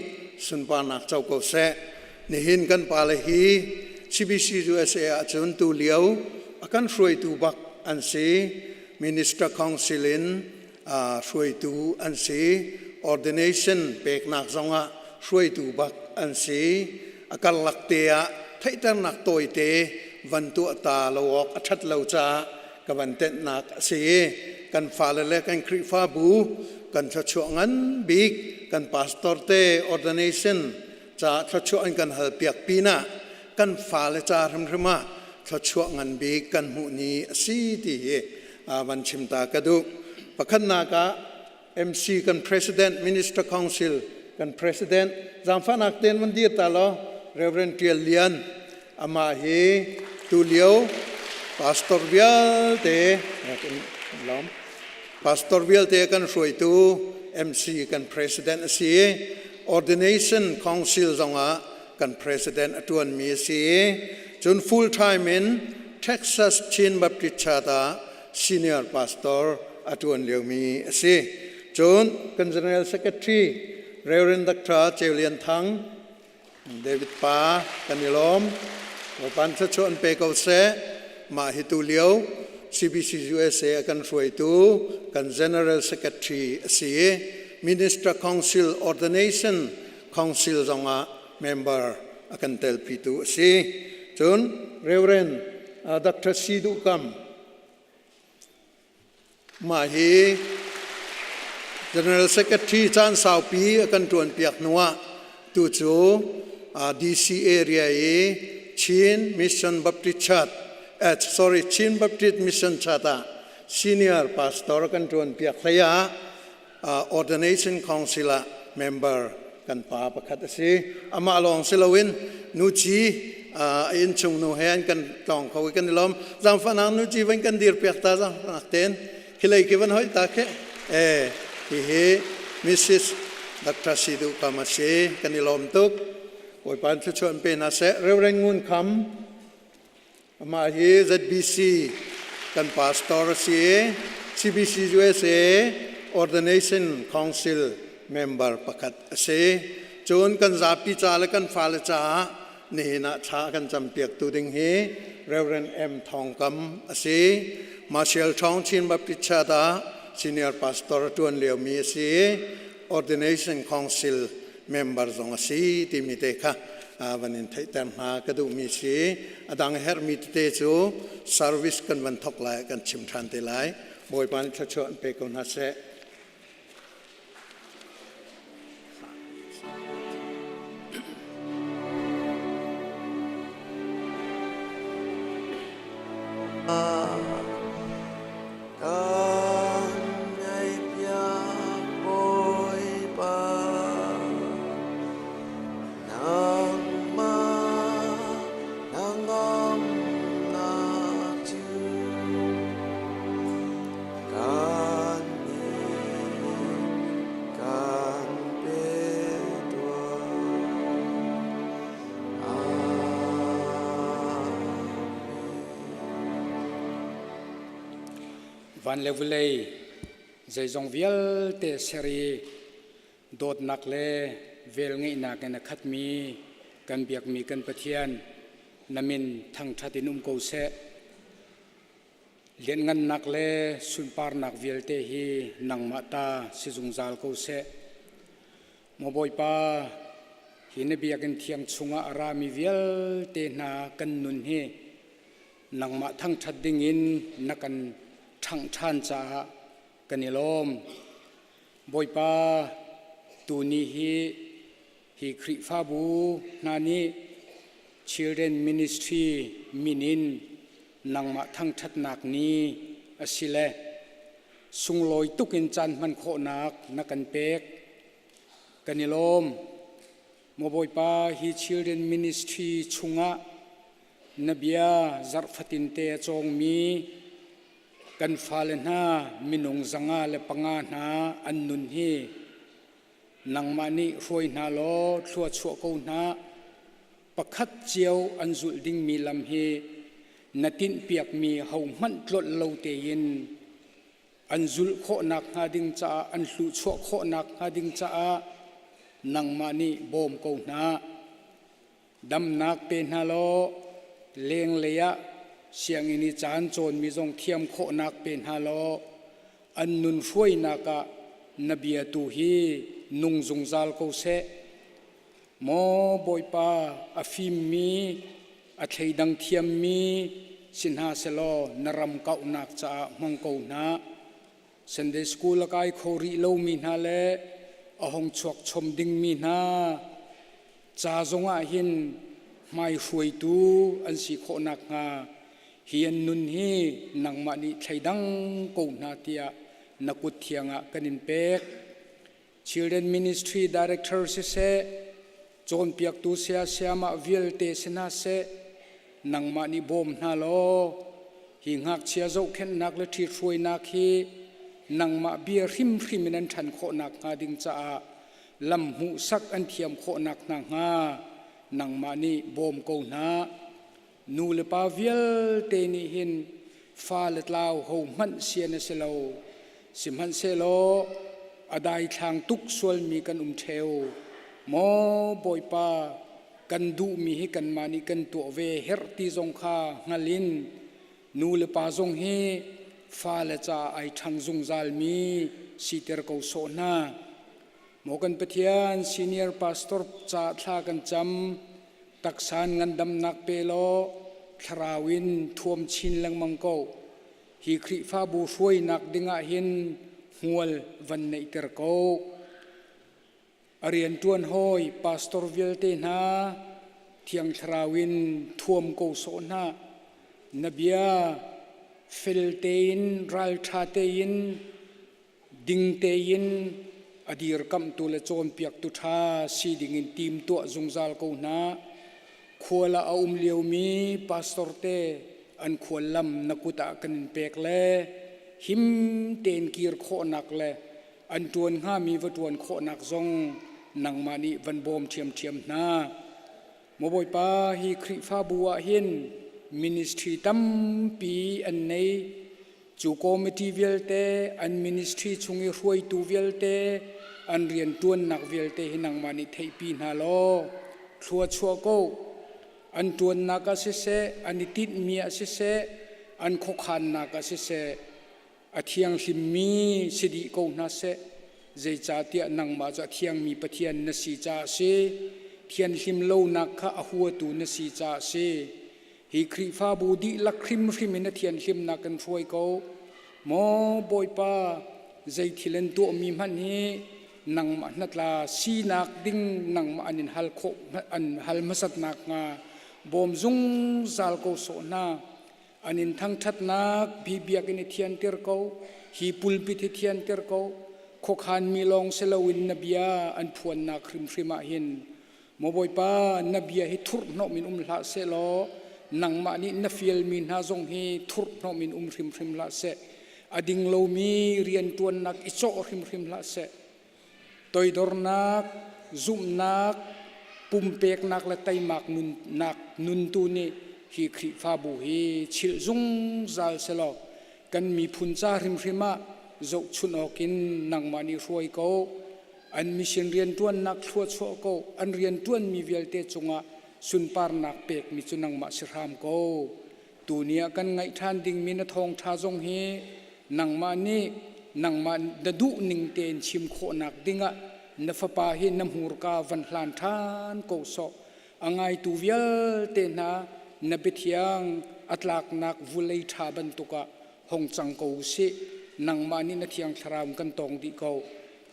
sunparnak co ko seh. Nihin kan pale hi CBC USA ahcun tu lio a kan hruaitu bak an si. Minister Council in hruaitu an si. Ordination peknak zongah hruaitu bak an si. A karlak te ah theihternak tawite van tuah ta lo awk a ṭhat lo caah ka van tenhnak a si i kan fale le kan Khrihfabu kan thluachuah ngan bik kan pastor te ordination ca thluachuah an kan hal piak pinah kan fale ca hrimhrim ah thluachuah ngan bik kan hmuh ni a si ti hi van chim ta ka duh. Pakhatnak ah MC kan president minister council kan president zaangfahnak ten van dir ta law Reverend Tial Lian amah hi tulio pastor vialte lawm pastor vialte kan hruaitu MC kan president a si i ordination council zongah kan president a tuanmi a si i cun full time in Texas Chin Baptist Church ah senior pastor a tuan liomi a si. Cun kan general secretary Reverend Dr. Ceu Lian Thang David pa kan i lawm. Bawipa thluachuah an pe ko seh. Mah hi tu lio CBC USA a kan hruaitu kan General Secretary a si i Minister Council Ordination Council zongah member a kan telpitu a si. Cun Reverend Dr. Si Duh Kam Mah hi General Secretary caan saupi a kan ṭuanpiak hnuah tu cu DC area i Chin Mission Baptist Church sorry Chin Baptist Mission Church ah senior pastor kan ṭuanpiak hlei ah Ordination Council ah member kan pa pakhat a si. Amah lawng si loin nuci a innchung nu he an kan tlawng kho i kan i lawm. Zaangfahnak nuci van kan dir piak ta zaangfahnak ten khilei khi van hoih ta khi eh hihi Mrs. Dr. Sidu Kam a si kan i lawm tuk. Bawipa in thluachuah in pe hna seh. Reverend Ngun Kham Amah hi ZBC kan pastor a si i CBC USA Ordination Council member pakhat a si. Cun kan zapi ca le kan fale caah nihin ah thla kan campiaktu ding hi Reverend M. Thawng Kam a si. Martial Thawng Chin Baptist Church ah senior pastor a ṭuan liomi a si i Ordination Council member zong a si timi te kha van in theihter hna ka duhmi si. A dang herhmi tete cu service kan van thok lai kan chim ṭhan te lai. Bawipa nih thluachuah an pe ko hna seh. Van le vawlei zeizong vialte ser i dawtnak le velngeihnak in a khatmi kan biakmi kan Pathian na min thangṭhat in um ko seh. Lianhngannak le sunparnak vialte hi nangmah ta si zungzal ko seh. Maw Bawipa, hi na biakinn thiang chungah a rami vialte hna kan nun hi nangmah thangṭhat dingin na kan ṭhangh ṭhan caah kan i lawm. Bawipa, tuni hi hi Khrihfabu hna nih Children Ministry min in nangmah thangṭhatnak ni a si le sunglawi tuk in caan hman khawhnak na kan pek. Kan i lawm. Maw Bawipa, hi Children Ministry chungah na bia zarh fatinte a cawngmi kan fale hna minung 105 hna an nun hi nangmah nih hruai hna law thlua chuah ko hna. Pakhat cio an zulh dingmi lam hi na tinhpiakmi hohmanh tlolh lo tein an zulh khawhnak hnga ding caah an hluhchuah khawhnak hnga ding caah nangmah nih bawm ko hna. Damnak pe hna law lenglei ah sianginn i caan cawnmi zong thiam khawhnak pe hna law an nun hruainak ah na bia tu hi nung zungzal ko seh. Maw Bawipa, a fimmi, a thleidang thiammi si hna selaw na ram kauhnak caah hmang ko hna. Sunday school a kai kho rih lomi hna le a hong chuak chom dingmi hna ca zongah hin hmai hruaitu an si khawh nakhnga hi an nun hi nangmah nih thleidang ko hna tiah na kut thiang ah kan in pek. Children Ministry Director siseh, cawnpiaktu saya sayamah vialte si hna seh, nangmah nih bawm hna law hi ngakchia zohkhenhnak le ṭhithruainak hi nangmah bia hrimhrim in an ṭhan khawh nakhnga ding caah lam hmuhsak an thiam khawh nak hna hnga nangmah nih bawm ko hna. Nu le pa vialte nih hin fa le tlau ho hmanh sian a si lo. Sihmanhsehlaw a daithlang tuk sualmi kan um ṭheo. Maw Bawipa, kan duhmi hi kanmah nih kan tuah ve herh ti zong kha hngal in nu le pa zong hi fale ca ai ṭhang zungzalmi siter ko sawh hna. Maw kan Pathian, senior pastor ca thla kan cam. Taksa in ngandamnak pe law thlarau in thuam chin lengmang ko. Hi Khrihfabu hruainak dingah hin hmual van neihter ko. A rianṭuan hawi pastor vialte hna Thiang Thlarau in thuam ko sawh hna. Na bia fel tein ralṭha tein ding tein a dirkamhtu le cawnpiaktu ṭha si dingin timtuah zungzal ko hna. Khual ah a um liomi pastor te an khuallam na kut ah kan in pek le him tein kir khawhnak le an ṭuan hngami va ṭuan khawhnak zong nangmah nih van bawm ṭhiamṭhiam hna. Maw Bawipa, hi Khrihfabu ah hin ministry tampi an nei. Cu committee vialte, an ministry chung i hruaitu vialte, an rianṭuannak vialte hi nangmah nih theihpi hna law thlua chuah ko. An ṭuannak ah siseh, an i tinhmi ah siseh, an khuakhannak ah siseh, a thianghlimmi si dih ko hna seh. Zeicahtiah nangmah cu a thiangmi Pathian na si caah a si. Thianhlim lonak kha a huatu na si caah a si. Hi Khrihfabu dihlak hrimhrim in a thianhlimnak kan hruai ko. Maw Bawipa, zei thil an tuahmi hmanh hi nangmah hnatla sinak ding nangmah an in hal khawh an hal hmasat nakhnga bawm zungzal ko sawh hna. An in thangṭhatnak bi biakinn i thianter ko, hi pulpit hi thianter ko. Khuakhanmi lawng si loin na bia an phuannak hrimhrim ah hin Maw Bawipa, na bia hi thurhhnawm in um hlah sehlaw nangmah nih na fialmi hna zong hi thurhhnawm in um hrimhrim hlah seh. A ding lomi rianṭuannak i cawh hrimhrim hlah seh. Toidornak, zumhnak, pumpeknak le teimak nunnak nuntu nih hi Khrihfabu hi chilh zungzal selaw. Kan miphun ca hrimhrim ah zohchunh awkin nangmah nih hruai ko. An mission rianṭuannak thluachuah ko. An rianṭuanmi vialte cungah sunparnak pekmi cu nangmah si hram ko. Tuni ah kan ngaih ṭhan dingmi na thawngṭha zong hi nangmah nih nangmah na duh ning tein chim khawhnak dingah na fapa hi na hmurka van hlan ṭhan ko sawh. A ngaitu vialte hna na biathiang a tlaknak vulei ṭha bantuk ah hong cang ko u sih. Nangmah nih na thiang thlarau kan tawng dih ko.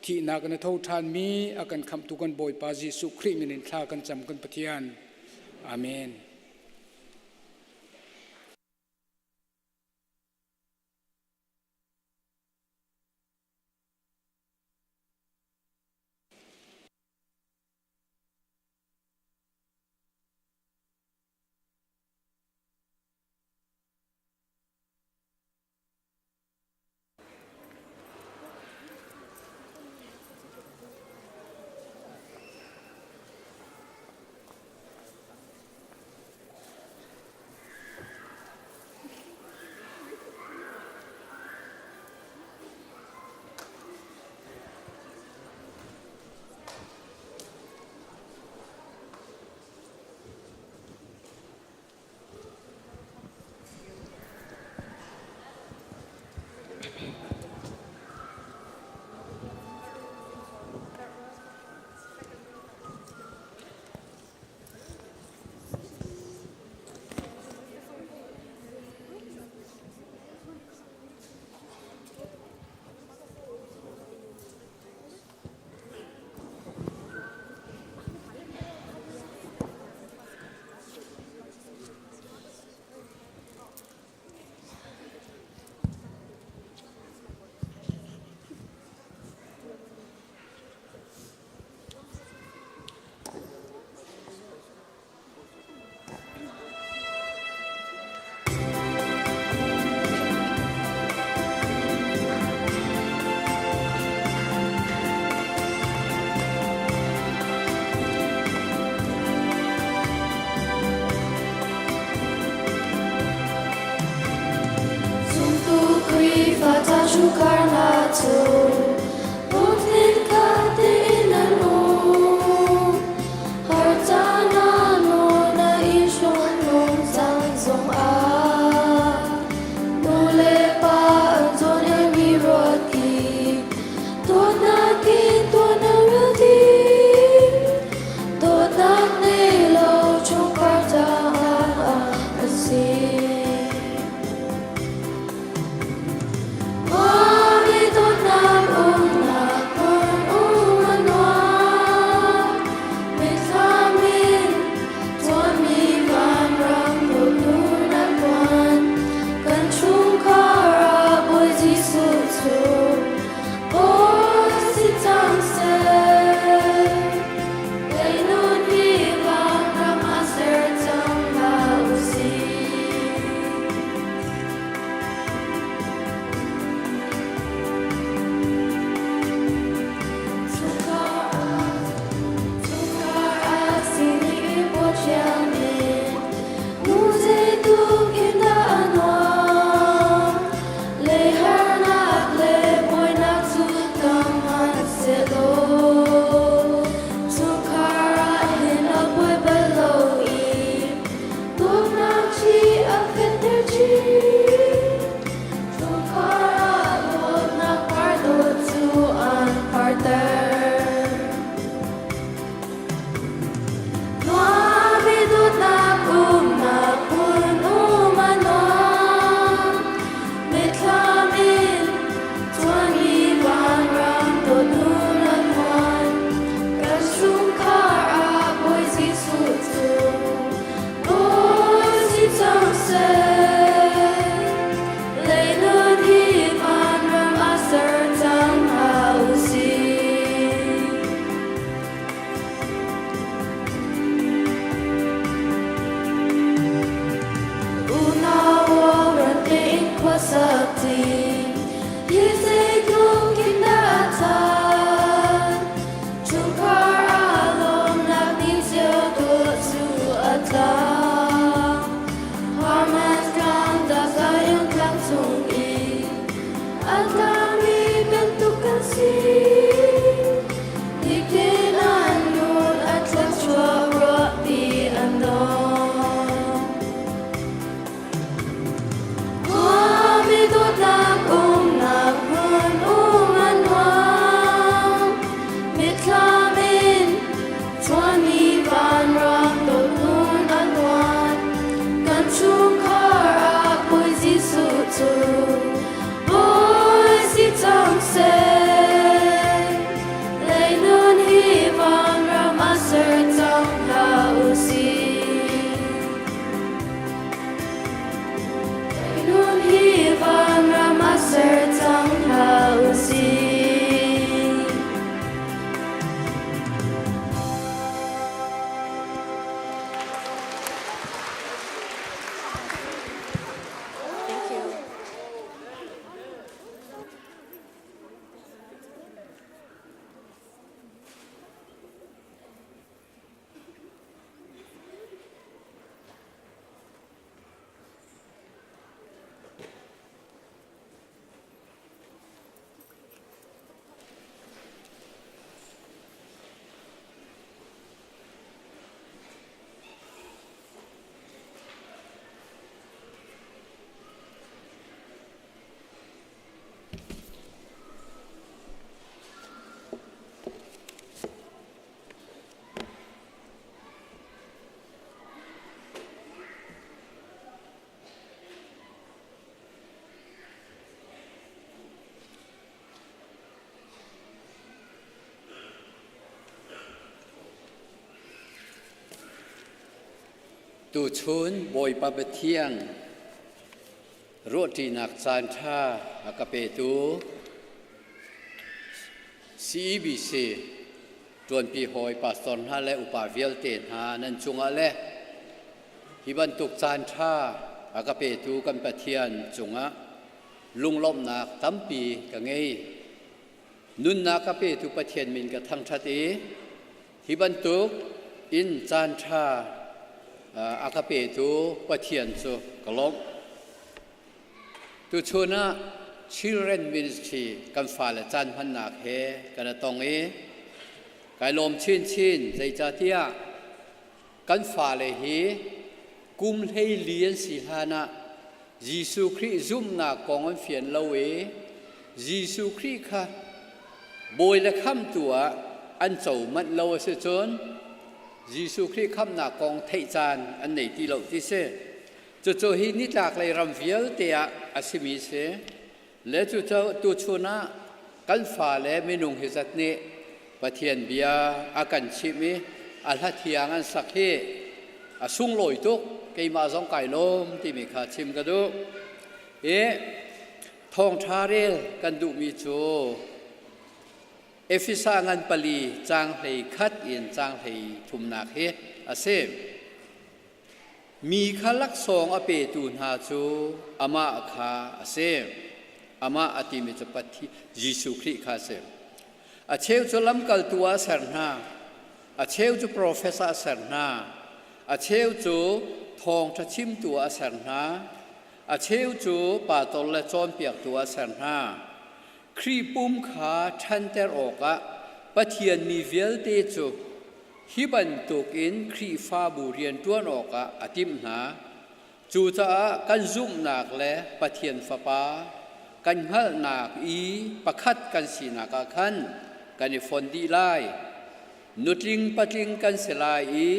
Thihnak in a tho ṭhanmi a kan khamhtu kan Bawipa Jesuh Khrih min in thla kan cam kan Pathian. Amen. Zumtu Khrihfa ca chungkhar hna cu lungthin khat tein an um. Har caan ah nawl a i hrawm nungcang zongah nu le pa an zawn i ruat i dawtnak in tuan a rel dih. Dawtnak nei lo chungkhar caah a si. Mami dawtnak um. usih. Nun hi vanram ah ser cang hna usih. Thank you. Tuchun Bawipa Pathian ruahṭinak caanṭha a ka petu CEBC ṭuanpi hawi pastor hna le upa vialte hna nan cungah le hi bantuk caanṭha a ka petu kan Pathian cungah lunglawmhnak tampi ka ngei. Nunnak ka petu Pathian min ka thangṭhat i hi bantuk in caanṭha a ka petu Pathian cu ka lawmh. Tuchun ah Children Ministry kan fale caan hmannak he kan i tong i kai lawm chinchin zeicahtiah kan fale hi kum 14 an si hlan ah Jesuh Khrih zumhnak kong an fian lo i Jesuh Khrih kha bawi le khamtu ah an co manh lo a si cun Jesuh Khrih khamnak kong theih caan an nei ti lo ti si. Cucu hi nitlaklei ram vialte ah a simi si. Le cucu tuchun ah kan fale minung hi zat nih Pathian bia a kan chimh i a hla thiang an sak hi a sunglawi tuk keimah zong kai lawm timi kha chim ka duh. I thawngṭha rel kan duhmi cu Efesa ngan pali caang 11 in caang 33nak hi a si. Mi kha laksawng a petu hna cu amah kha a si. Amah a timi cu Pathian Jesuh Khrih kha a si. A cheu cu lamkaltu ah a ser hna, a cheu cu profet ah a ser hna, a cheu cu thawngṭha chimtu ah a ser hna, a cheu cu pastor le cawnpiaktu ah a ser hna. Khrih pum kha ṭhanter awkah Pathian mi vialte cu hi bantukin Khrihfabu rianṭuan awkah a timh hna. Cucaah kan zumhnak le Pathian Fapa kan hngalhnak i pakhat kan sinak ah khan kan i fon dih lai. Nutling patling kan si lai i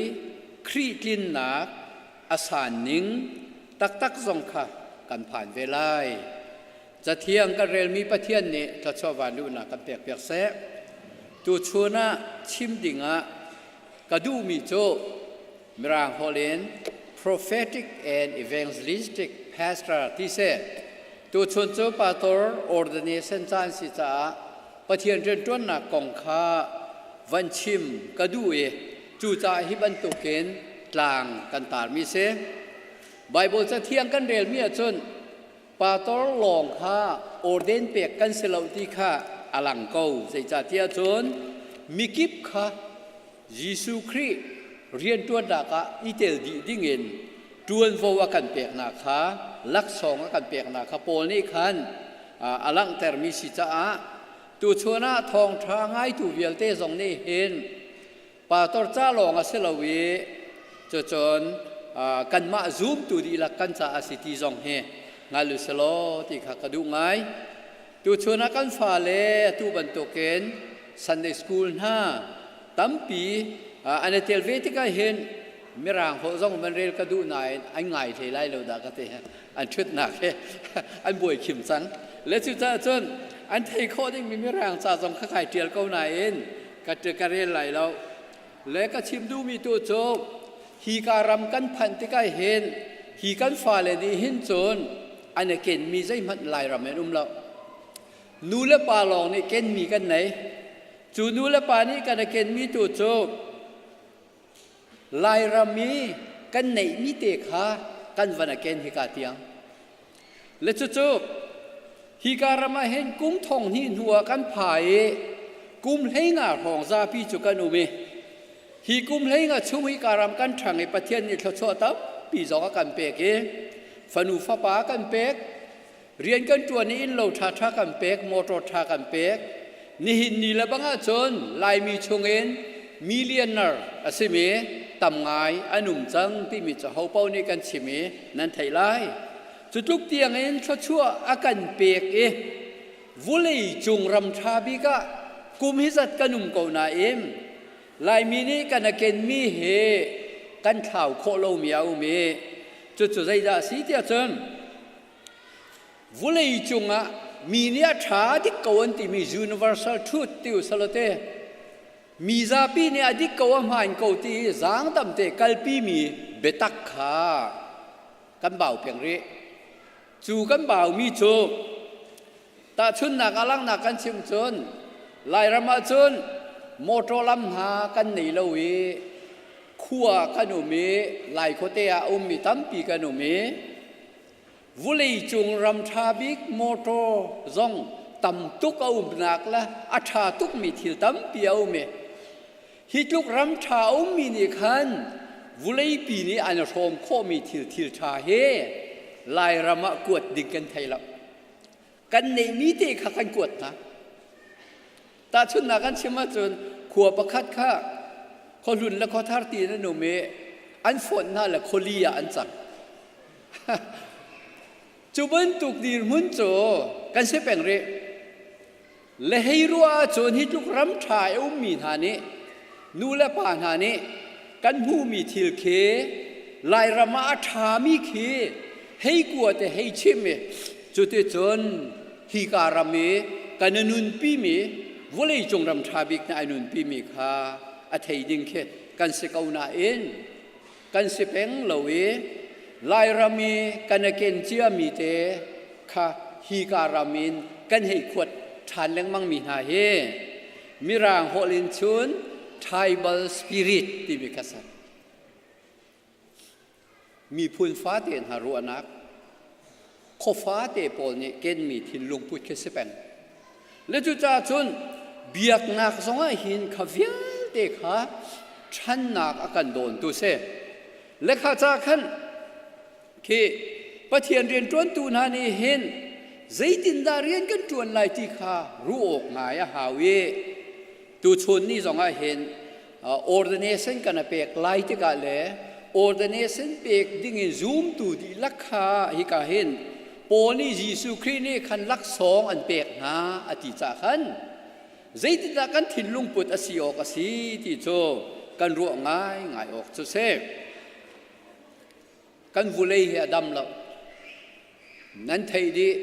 Khrih tlinnak a san ning taktak zong kha kan phan ve lai. Cathiang kan relmi Pathian nih thluachuah vanluhnak kan pekpiak seh. Tuchun ah chim dingah ka duhmi cu Mirang holh in prophetic and evangelistic pastor ti si. Tuchun cu pastor ordination caan si caah Pathian rianṭuannak kong kha van chim ka duh i cucaah hi bantukin tlang kan tarmi si. Bible cathiang kan relmi ahcun Pastor lawng kha ordain pek kan si lo ti kha a lang ko. Zeicahtiah cun mikip kha Jesuh Khrih rianṭuannak ah i tel dih dingin ṭuanvo a kan peknak kha laksawng a kan peknak kha Paul nih khan a langhtermi si caah tuchun ah thawngṭha ngaitu vialte zong nih hin Pastor ca lawng a si lo i cucun kanmah zumtu dihlak kan caah a si ti zong hi hngal u selaw ti kha ka duh ngai. Tuchun ah kan fale atu bantukin Sunday school hna tampi an i tel ve tikah hin Mirang holh zong van rel ka duh nain an ngai hlei lai lo dah ka ti. An ṭhutnak he an buai khim cang. Le cucaah cun an thei khawh dingmi Mirang ca zong kha kai ṭial ko nain ka ka rel lai lo. Le ka chim duhmi tu cu Hi ka ram kan phanh tikah hin hi kan fale nih hin cun an i kenmi zeihmanh Lairam in um lo. Nu le pa lawng nih kenmi kan nei. Cu nu le pa nih kan i kenmi tu cu Lairam i kan neihmi te kha kan van a ken hika tiang. Le cucu hika ram ah hin kum thong hnih hnu ah kan pha i kum hleinga hrawng zapi cu kan um i hi kum hleinga chung hika ram kan ṭhang i Pathian nih thluachuah tampi zong a kan pek i fanu fapa a kan pek rian kan ṭuan i innlo ṭhaṭha kan pek motor ṭha kan pek nihin ni le bang ahcun Laimi chungin millionaire a simi tam ngai an um cang timi cu ho paoh nih kan chim i nan theih lai cu tluk tiangin thluachuah a kan pek i vulei cung ram ṭha bik ah kum hi zat kan um ko nain Laimi nih kan a kenmi hi kan thlau khawh lomi a um i cucu zeidah a si tiah cun Vulei cungah mi nih a ṭha dik ko an timi universal truth ti u salote mi zapi nih a dik ko a hmaan ko ti i zaangdam te kalpimi biatak kha kan bau peng rih. Cu kan baumi cu tahchunhnak a langhnak kan chim cun Lairam ah cun motor lam hna kan nei lo i khua kan um i Lai khuate ah a ummi tampi kan um i Vuleicung ram ṭha bik motor zong tam tuk a umnak le a ṭha tukmi thil tampi a um i hi tluk ram ṭha a ummi nih khan vuleipi nih an hrawm khawhmi thil thil ṭha hi Lairam ah kuat ding kan thei lo. Kan neihmi te kha kan kuat hna. Tahchunhnak kan chim ahcun khua pakhat kha khuahlun le khuathar tiin an um i an fonh hna le khuali ah an cang. Cu bantuk dirhmun cu kan si peng rih. Le hei ruah ahcun hi tluk ram ṭha i ummi hna nih nu le pa hna nih kan hmuhmi thil khi Lairam ah a ṭhami khi hei kua te hei chim i cuticun hika ram i kan i nunpimi vawleicung ram ṭha bik nih ai nunpimi kha a thei ding khi kan si ko nain kan si peng lo i Lairam i kan i ken ciami te kha hika ram in kan hei khuat ṭhan lengmangmi hna hi Mirang holh in cun tribal spirit timi kha si. Miphun fate hna ruahnak khua fate pawl nih kenmi thinlung put khi si peng. Le cucaah cun biaknak zongah hin kha vialte kha ṭhannak a kan dawntu si. Le kha ca khan khi Pathian rianṭuantu hna nih hin zeitindah rian kan ṭuan lai ti kha ruah awk ngai a hau i tuchun ni zongah hin ordination kan a pek lai tikah le ordination pek dingin zumtu dihlak kha hika hin Paul nih Jesuh Khrih nih khan laksawng an pek hna a ti caah khan zeitindah kan thinlung put a si awk a si ti cu kan ruah ngaingai awk cu si. Kan vulei hi a dam lo. Nan theih dih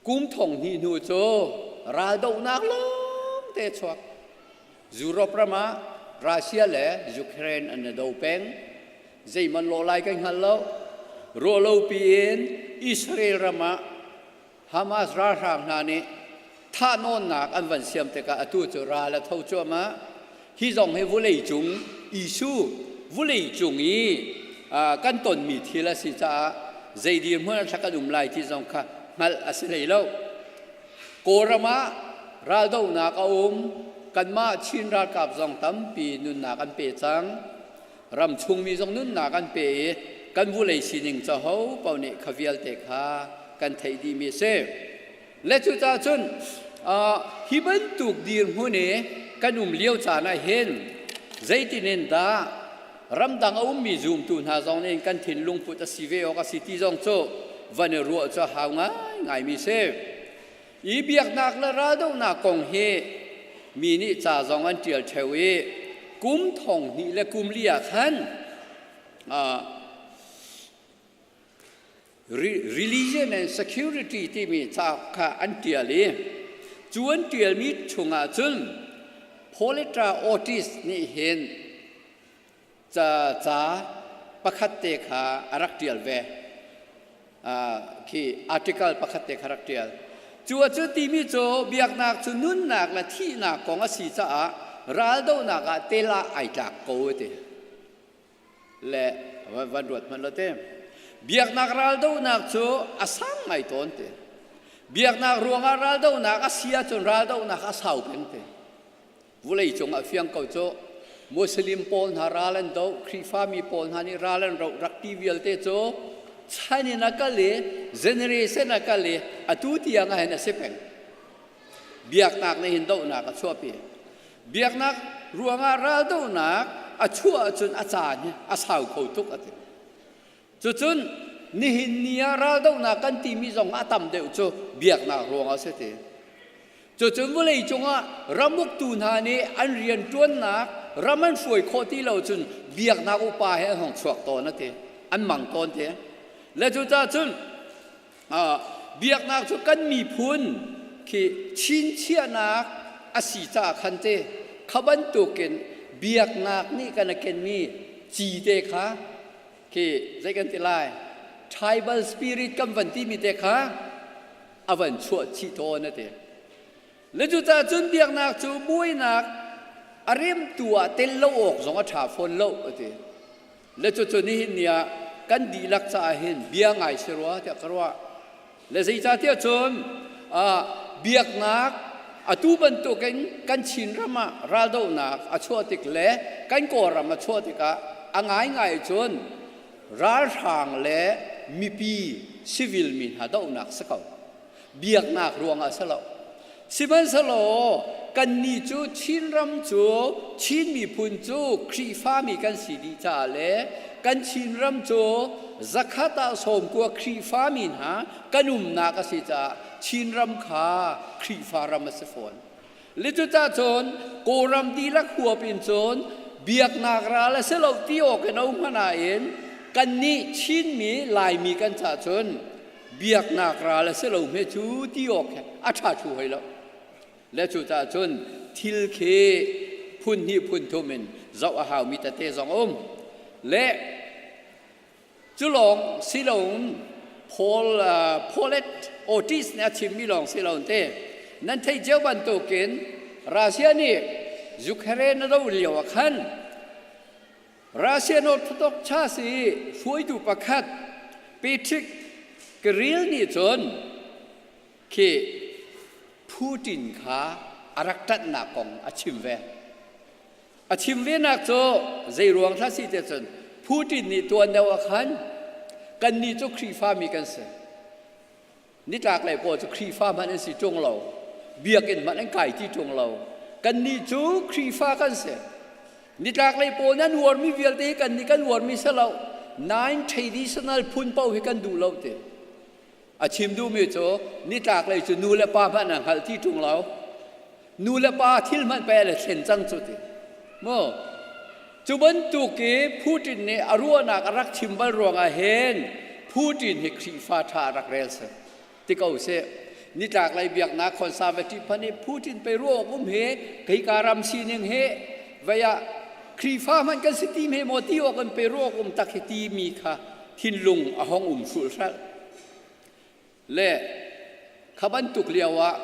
kum thong hnih hnu cu raldohnak lawng te chuak. Europe ram ah Russia le Ukraine an i do peng. Zeihmanh lawh lai kan hngal lo. Ruahlopi in Israel ram ah Hamas ralhrang hna nih thahnawnnak an van siam tikah atu cu ral a tho cuahmah. Hi zong hi vawleicung issue, vawleicung i kan tonmi thil a si caah zei dirhmun ah kan um lai ti zong kha hngalh a si hlei lo. Kawlram ah raldohnak a um, kanmah Chin ralkap zong tampi nunnak an pe cang. Ram chungmi zong nunnak an pe i kan vulei sining cu ho paoh nih kha vialte kha kan theih dihmi a si. Le cucaah cun hi bantuk dirhmun i kan um lio caan ah hin zeitin in dah ramdang a ummi zumtu hna zong nih kan thinlung put a si ve awk a si ti zong cu van i ruah cu a hau ngaingaimi si. I biaknak le raldohnak kong hi mi nih ca zong an ṭial ṭheo i kum thong hnih le kum li ah khan Religion and Security timi cauk kha an ṭial i cu an ṭialmi chungah cun Pauletta Otis nih hin. Ca ca pakhat te kha a rak ṭial ve. Khi article pakhat te kha rak ṭial. Cu a cu timi cu biaknak cu nunnak le thihnak kong a si caah raldohnak ah tel ah ai tlak ko a ti. Le van ruat hmanh lo te. Biaknak raldohnak cu a sang ngai tawn te. Biaknak ruangah raldohnak a si ahcun raldohnak a sau peng te. Vulei cung ah fiang ko cu Muslim pawl hna ral an doh, Khrihfami pawl hna nih ral an roh rak ti vialte cu chan in a kal i generation a kal i atu tiang ah hin a si peng. Biaknak nih hin dohnak a chuahpi. Biaknak ruangah raldohnak a chuah ahcun a caan hi a sau kho tuk a ti. Cucun nihin ni ah raldohnak kan timi zong a tam deuh cu biaknak ruangah a si ti. Cucun vawlei cungah ramuktu hna nih an rianṭuannak ram an hruai khawh ti lo cun biaknak upa he an hong chuak tawn a ti. An mang tawn ti. Le cucaah cun biaknak cu kan miphun khi chinchiahnak a si caah khan te kha bantukin biaknak nih kan a kenmi cite kha khi zei kan ti lai tribal spirit kan van timi te kha a van chuah chih tawn a ti. Le cucaah cun biaknak cu buainak a remtu ah tel lo awk zong a ṭha fawn lo a ti. Le cucu nihin ni ah kan dihlak caah hin bia ngai si rua tiah ka ruah. Le zeicahtiah cun biaknak atu bantukin kan Chin ram ah raldohnak a chuah tik le kan Kawlram a chuah tikah a ngaingai cun ralhrang le mipi civil mi hna dohnak si ko. Biaknak ruangah si lo. Sihmanhsehlaw kannih cu Chinram cu Chin miphun cu Khrihfami kan si dih caah le kan Chinram cu zakhat ah sawmkua Khrihfami hna kan umnak a si caah Chinram kha Khrihfa ram a si fawn. Le cucah cun Kawlram dihlak huap in cun biaknak ral a si lo ti awk in a um nain kannih Chinmi Laimi kan caah cun biaknak ral a si lo hme cu ti awk he a ṭha ṭhu hoi lo. Le cucaah cun thil khi phun hnih phun thum in zoh a haumi tete zong a um. Le Cu lawng si loin Paul Paulette Otis nih a chimmi lawng si loin te nan theih cio bantukin Russia nih Ukraine a doh lio ah khan Russian Orthodox Church i hruaitu pakhat Patrick Kirill nih cun khi Putin kha a rak ṭanhnak kong a chim ve. A chim venak cu zei ruang hlah si te cun Putin nih tuan deuh ah khan kannih cu Khrihfami kan si. Nitlak lei pawl cu Khrihfa hmanh an si ṭung lo. Biakinn hmanh an kai ti ṭung lo. Kannih cu Khrihfa kan si. Nitlak lei pawl nan uarmi vialte hi kannih kan uarmi si lo. Nine traditional phun paoh hi kan duh lo ti. A chim duhmi cu nitlak lei cu nu le pa hmanh an hngalh ti ṭung lo. Nu le pa thil hmanh pe le thlen cang cu ti. Mu cu bantuk i Putin nih a ruahnak a rak chim bal ruangah hin Putin hi Khrihfa ṭha a rak rel si. Ti ko sih. Nitlak lei biaknak conservative phan nih Putin pe ruah awk um hi keika ram sining hi vei ah Khrihfa hmanh kan si ti hme maw ti awk in pe ruah awk um tak hi timi kha thinlung a hong um hrulhhralh. Le kha bantuk lio ah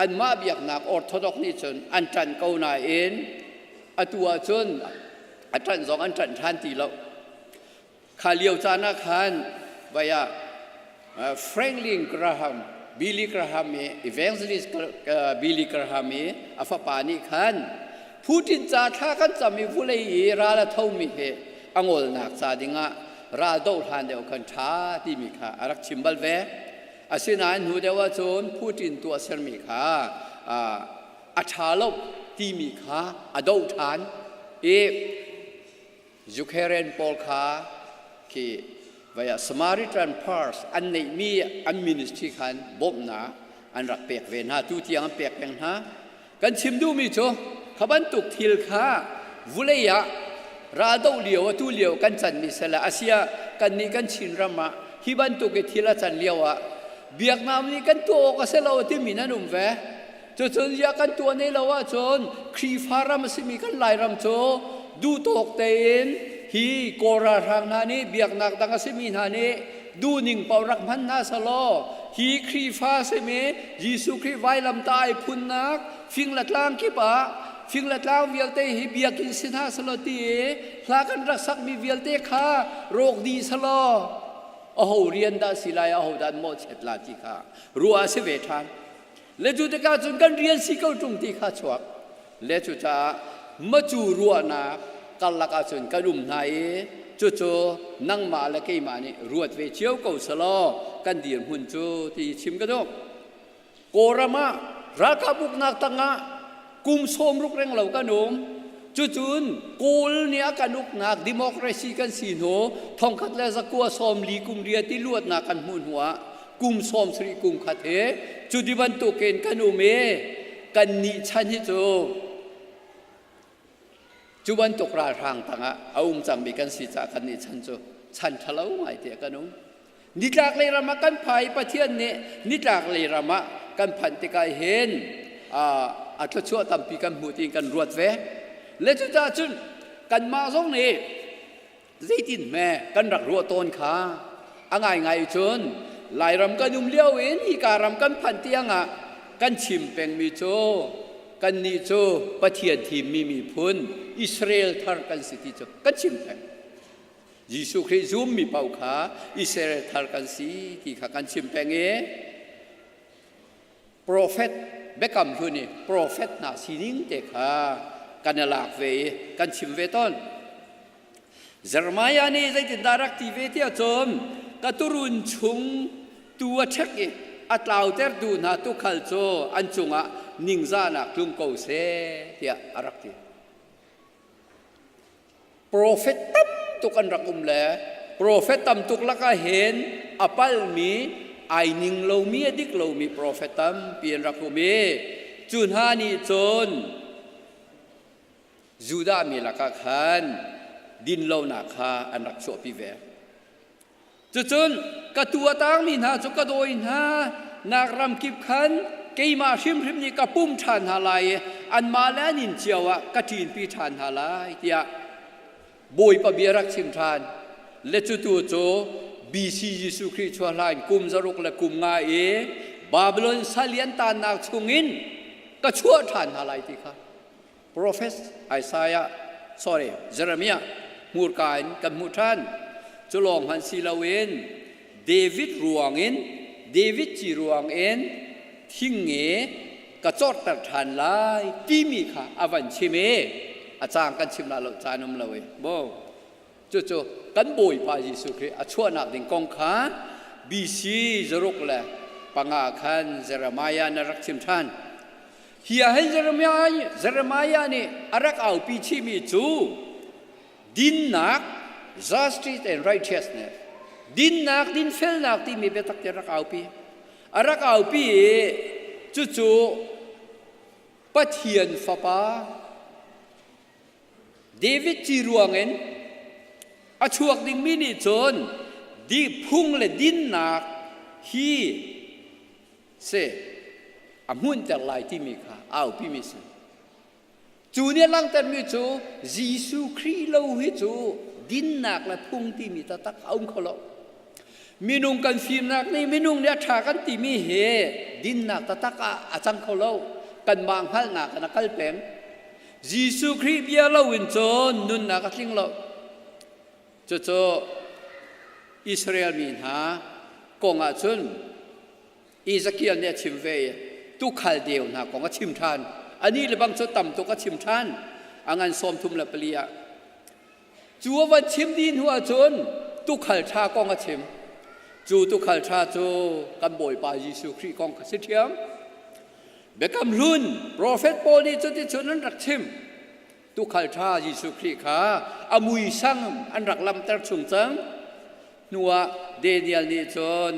anmah biaknak Orthodox nih cun an ṭanh ko nain atu ahcun a ṭanh zong an ṭanh ṭhan ti lo. Kha lio caan ah khan vai ah Franklin Graham, Billy Graham i evangelist Billy Graham i a fapa nih khan Putin ca thla kan cam i vulei i ral a thomi hi a ngolnak ca dingah ral doh hlan deuh khan ṭha timi kha a rak chim bal ve. Asinain hnu deuh ahcun Putin tuahsermi kha a ṭha lo timi kha a doh ṭhan i Ukraine pawl kha khi vaya Samaritan Purse an neihmi an ministry khan bawmhnak an rak pek ve hna tu tiang an pek peng hna Kan chim duhmi cu kha bantuk thil kha vulei ah raldoh lio atu lio kan canmi sele asia kannih kan Chin ram ah hi bantuk i thil a can lio ah biaknak nih kan tuah awk a si lo timi nan um ve. Cucun ya kan tuah ne lo ahcun Khrihfa ram a simi kan Lairam cu Duhtawk tein hi Kawl ralhrang hna nih biaknak dang a simi hna nih duhning paoh rak hman hna selaw hi Khrihfa simi Jesuh Khrih vailamtah ai phunnak fing le tlang kip ah fing le tlang vialte hi biakinn si hna selaw ti i hla kan rak sakmi vialte kha rawk dih selaw aho rian dah si lai aho dah an mawhchiat la ti kha ruah a si ve ṭhan. Le cu tikah cun kan rian si ko ṭung ti kha chuak. Le cucaah macu ruahnak karlak ahcun kan um hna i cucu nangmah le keimah nih ruat ve cio ko selaw kan dirhmun cu ti chim ka duh. Kawlram ah ralkap uknak tangah kum 60 reng lo kan um. Cucun Kawl nih a kan uknak democracy kan si hnu 1948 kum ria ti luatnak kan hmuh hnu ah kum 70 kum khat he cu ti bantukin kan um i kan nih chan hi cu cu bantuk ralhrang tangah a um cangmi kan si caah kan nih chan cu chan ṭhalo ngai te kan um. Nitlak lei ram ah kan pha i Pathian nih nitlak lei ram ah kan phanh tikah hin a thluachuah tampi kan hmu tiin kan ruat ve. Le cucaah cun kanmah zong nih zeitin hme kan rak ruah tawn kha a ngaingai cun Lairam kan um lio in hika ram kan phanh tiangah kan chim pengmi cu kannih cu Pathian thimmi miphun Israel thar kan si ti cu kan chim peng. Jesuh Khrih zummi paoh kha Israel thar kan si ti kha kan chim peng i Profet biakam hlun i profet hna sining te kha kan i lak ve i kan chim ve tawn. Jeremiah nih zeitindah rak ti ve tiah cun ka turun chung tu a ṭhek i a tlautertu hna tuukhal cu an cungah ningzahnak tlung ko seh tiah a rak ti. Profet tam tuk an rak um le profet tam tuk lakah hin a palmi ai ning lomi a dik lomi profet tampi an rak um i cu hna nih cun Judah mi lakah khan dinlonak kha an rak chuahpi ve. Cucun ka tuu a tangmi hna cu ka dawi hna nak ram kip khan keimah hrimhrim nih ka pum ṭhan hna lai i anmah le an inn cio ah ka ṭinpi ṭhan hna lai tiah Bawipa bia rak chim ṭhan. Le cutu cu BC Jesuh Khrih chuah hlan kum zaruk le kum nga i Babylon sal i an taannak chungin ka chuah ṭhan hna lai ti kha Prophet Isaiah sorry Jeremiah hmurka in kan hmuh ṭhan. Cu lawng hmanh si loin David ruangin David ci ruangin thingnge ka corhter ṭhan lai timi kha a van chim i a cang kan chim la lo caan um lo i maw cucu kan Bawipa Jesuh Khrih a chuahnak ding kong kha BC 65 khan Jeremiah na rak chim ṭhan. Hi ah hin Jeremiah, Jeremiah nih a rak aupi chihmi cu dinnak, justice and righteousness, dinnak, dinfelnak timi biatak te rak aupi. A rak aupi i cucu Pathian Fapa David ci ruangin a chuak dingmi nih cun di phung le dinnak hi si a hmunter lai timi kha aupimi si. Cu nih a langhtermi cu Jesuh Khrih lo hi cu dinnak le phung timi taktak a um kho lo. Minung kan fimnak nih minung nih a ṭha kan timi hi dinnak taktak ah a cang kho lo. Kanmah hngalhnak in a kal peng. Jesuh Khrih bia lo in cun nunnak a tling lo. Cucu Israel mi hna kong ah cun Ezekiel nih a chim ve i tuukhal deu hna kong a chim ṭhan. Anih le bang cu tam tuk a chim ṭhan. A ngan 34 ah. Cu a van chim dih hnu ahcun tuukhal ṭha kong a chim. Cu tuukhal ṭha cu kan Bawipa Jesuh Khrih kong kha si ṭhiam. Biakam Hlun profet pawl nih cuticun an rak chim. Tuukhal ṭha Jesuh Khrih kha a muisang an rak lamter chung cang. Hnuah Daniel nih cun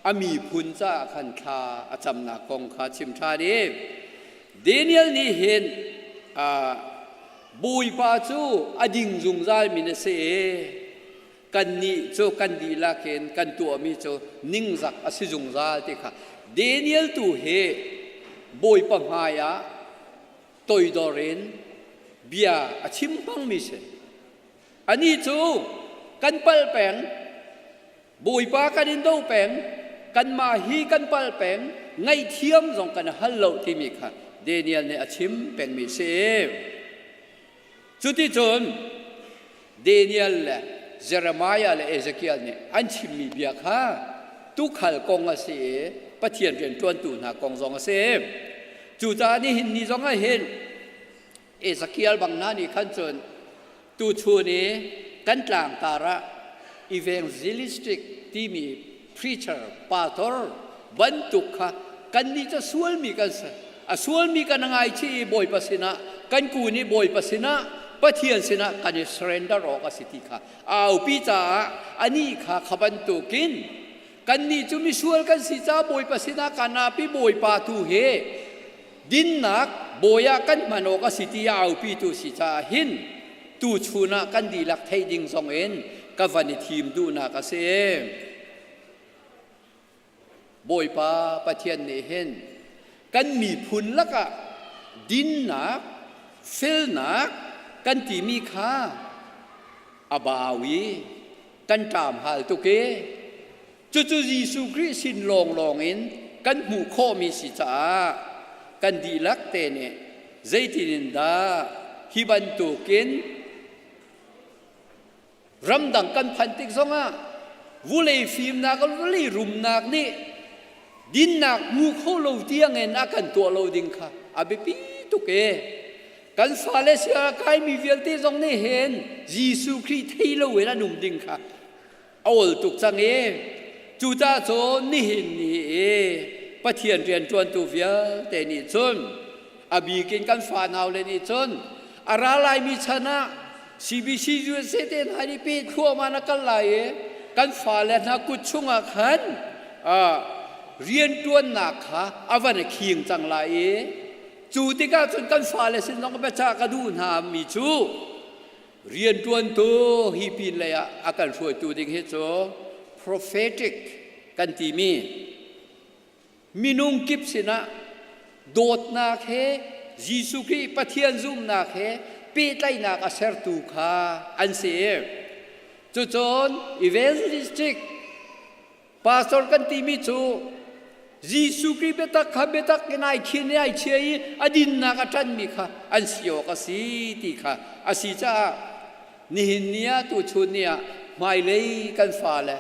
a miphun caah khan thla a camnak kong kha chim ṭhan i Daniel nih hin Bawipa cu a ding zungzalmi na si i kannih cu kan dihlak in kan tuahmi cu ningzak a si zungzal ti kha Daniel tu hi Bawipa hmaiah toidor in Bia a chim hmangmi si. Anih cu kan palh peng, Bawipa kan in do peng, kanmah hi kan palh peng, ngaihthiam zong kan hal lo timi kha Daniel nih a chim pengmi si. Cuticun Daniel le Jeremiah le Ezekiel nih an chimmi bia kha tuukhal kong a si i Pathian rianṭuantu hna kong zong a si. Cucaah nihin ni zong ah hin Ezekiel bang hna nih khan cun tuchun i kan tlangtar ah evangelistic timi preacher pastor bantuk kha kannih cu sualmi kan si. A sualmi kan ngaichih i Bawipa sinah kan kun i Bawipa sinah Pathian sinah kan i surrender awk a si ti kha aupi caah anih kha kha bantukin kannih cu misual kan si caah Bawipa sinah kan api Bawipa tu he dinnak bawi ah kan hman awk a si ti a aupitu si caah hin tuchun ah kan dihlak theih ding zong in ka van i thim duhnak a si. Bawipa Pathian nih hin kan miphun lakah dinnak, felnak kan timi kha a bau i kan ṭam hal tuk i Cucu Jesuh Khrih sin lawnglawng in kan hmuh khawhmi si caah kan dihlak te nih zeitin in dah hi bantukin ramdang kan phanh tik zongah vulei fimnak vulei rumnak nih dinnak hmu kho lo tiangin a kan tuah lo ding kha a biapi tuk e. Kan fale sia kaimi vialte zong nih hin Jesuh Khrih thei loin an um ding kha a ol tuk cang i cucaah cun nihin ni i Pathian rianṭuantu vialte nih cun a bik in kan fanau le nih cun a ra laimi chan ah CBC USA te hna nih pe thluahmah na kal lai i kan fale hna kut chungah khan rianṭuannak kha a van khing cang lai i cu tikah cun kan fale sin zong biacah ka duh hna mi cu Rianṭuantu hi pinlei ah a kan hruaitu ding hi cu prophetic kan timi minung kip sinah dawtnak he Jesuh Khrih Pathian zumhnak he pehtlaihnak a sertu kha an si. Cucun evangelistic Pastor kan timi cu Jesuh Khrih biatak kha biatak in ai khin i ai chia i a dinnak a ṭanmi kha an si awk a si ti kha a si caah nihin ni ah tuchun ni ah hmailei kan fale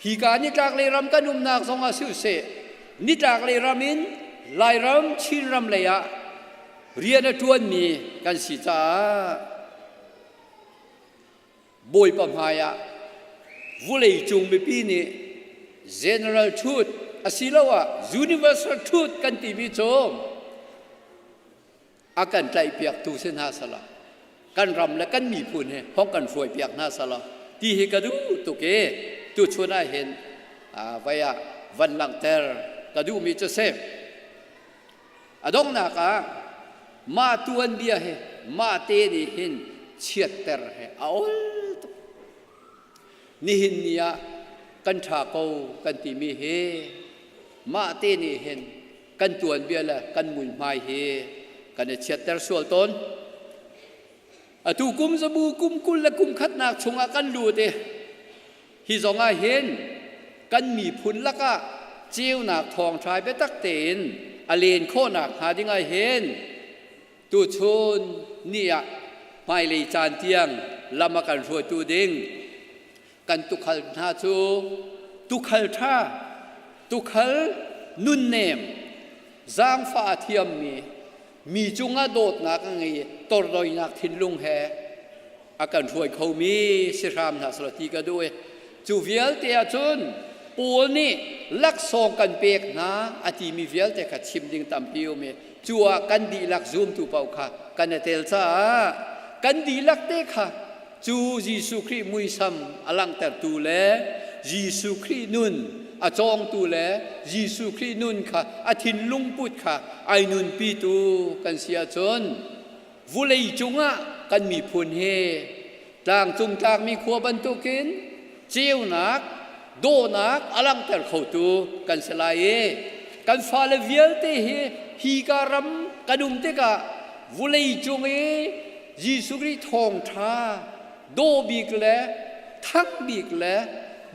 hika nitlaklei ram kan umnak zong ah siseh nitlaklei ram in Lairam Chinram lei ah rian a ṭuanmi kan si caah Bawipa hmaiah vuleicung mipi nih general truth asiloah universal truth kan timi cu a kan tlaihpiaktu si hna sala kan ram le kan miphun he hong kan hruaipiak hna sala ti hi ka duh tuk i tuchun ah hin vai ah van langhter ka duhmi cu si. A donghnak ah mah tuanbia hi mah te nih hin chiatter he a ol tuk. Nihin ni ah kan ṭha ko kan timi hi mah te nih hin kan tuanbia le kan muihmai hi kan i chiatter sual tawn. Atu kum zabu kum 20 le kum khatnak chungah kan lut i Hi zong ah hin kan miphun lakah ceunak thawngṭha biatak tein a len khawhnak hnga ding ah hin tuchun ni ah hmailei caan tiang lam a kan hruaitu ding kan tukhal hna cu tukhal ṭha, tukhal nunnem, zaangfah a thiammi, mi cungah dawtnak a ngei i tordoinak thinlung he a kan hruai khomi si hram hna selaw ti ka duh i cu vialte ah cun Paul nih laksawng kan pek hna a timi vialte kha chim ding tampi um i cu ah kan dihlak zumtu paoh kha kan i tel caah kan dihlak te kha cu Jesuh Khrih muisam a langhtertu le Jesuh Khrih nun a cawngtu le Jesuh Khrih nun kha a thinlung put kha ai nunpitu kan si ahcun Vulei cungah kan miphun hi tlangcung tlakmi khua bantukin ceunak, dawhnak a langhter khotu kan si lai i kan fale vialte hi hi ka ram kan um tikah Vulei cung i Jesuh Khrih thawngṭha daw bik le thang bik le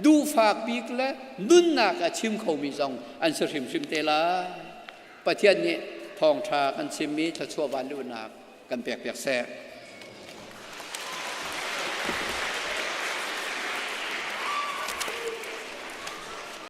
duhfak bik le nunnak a chim khomi zong an si hrimhrim te lai. Pathian nih thawngṭha kan chimmi thluachuah van luhnak kan pek piak seh.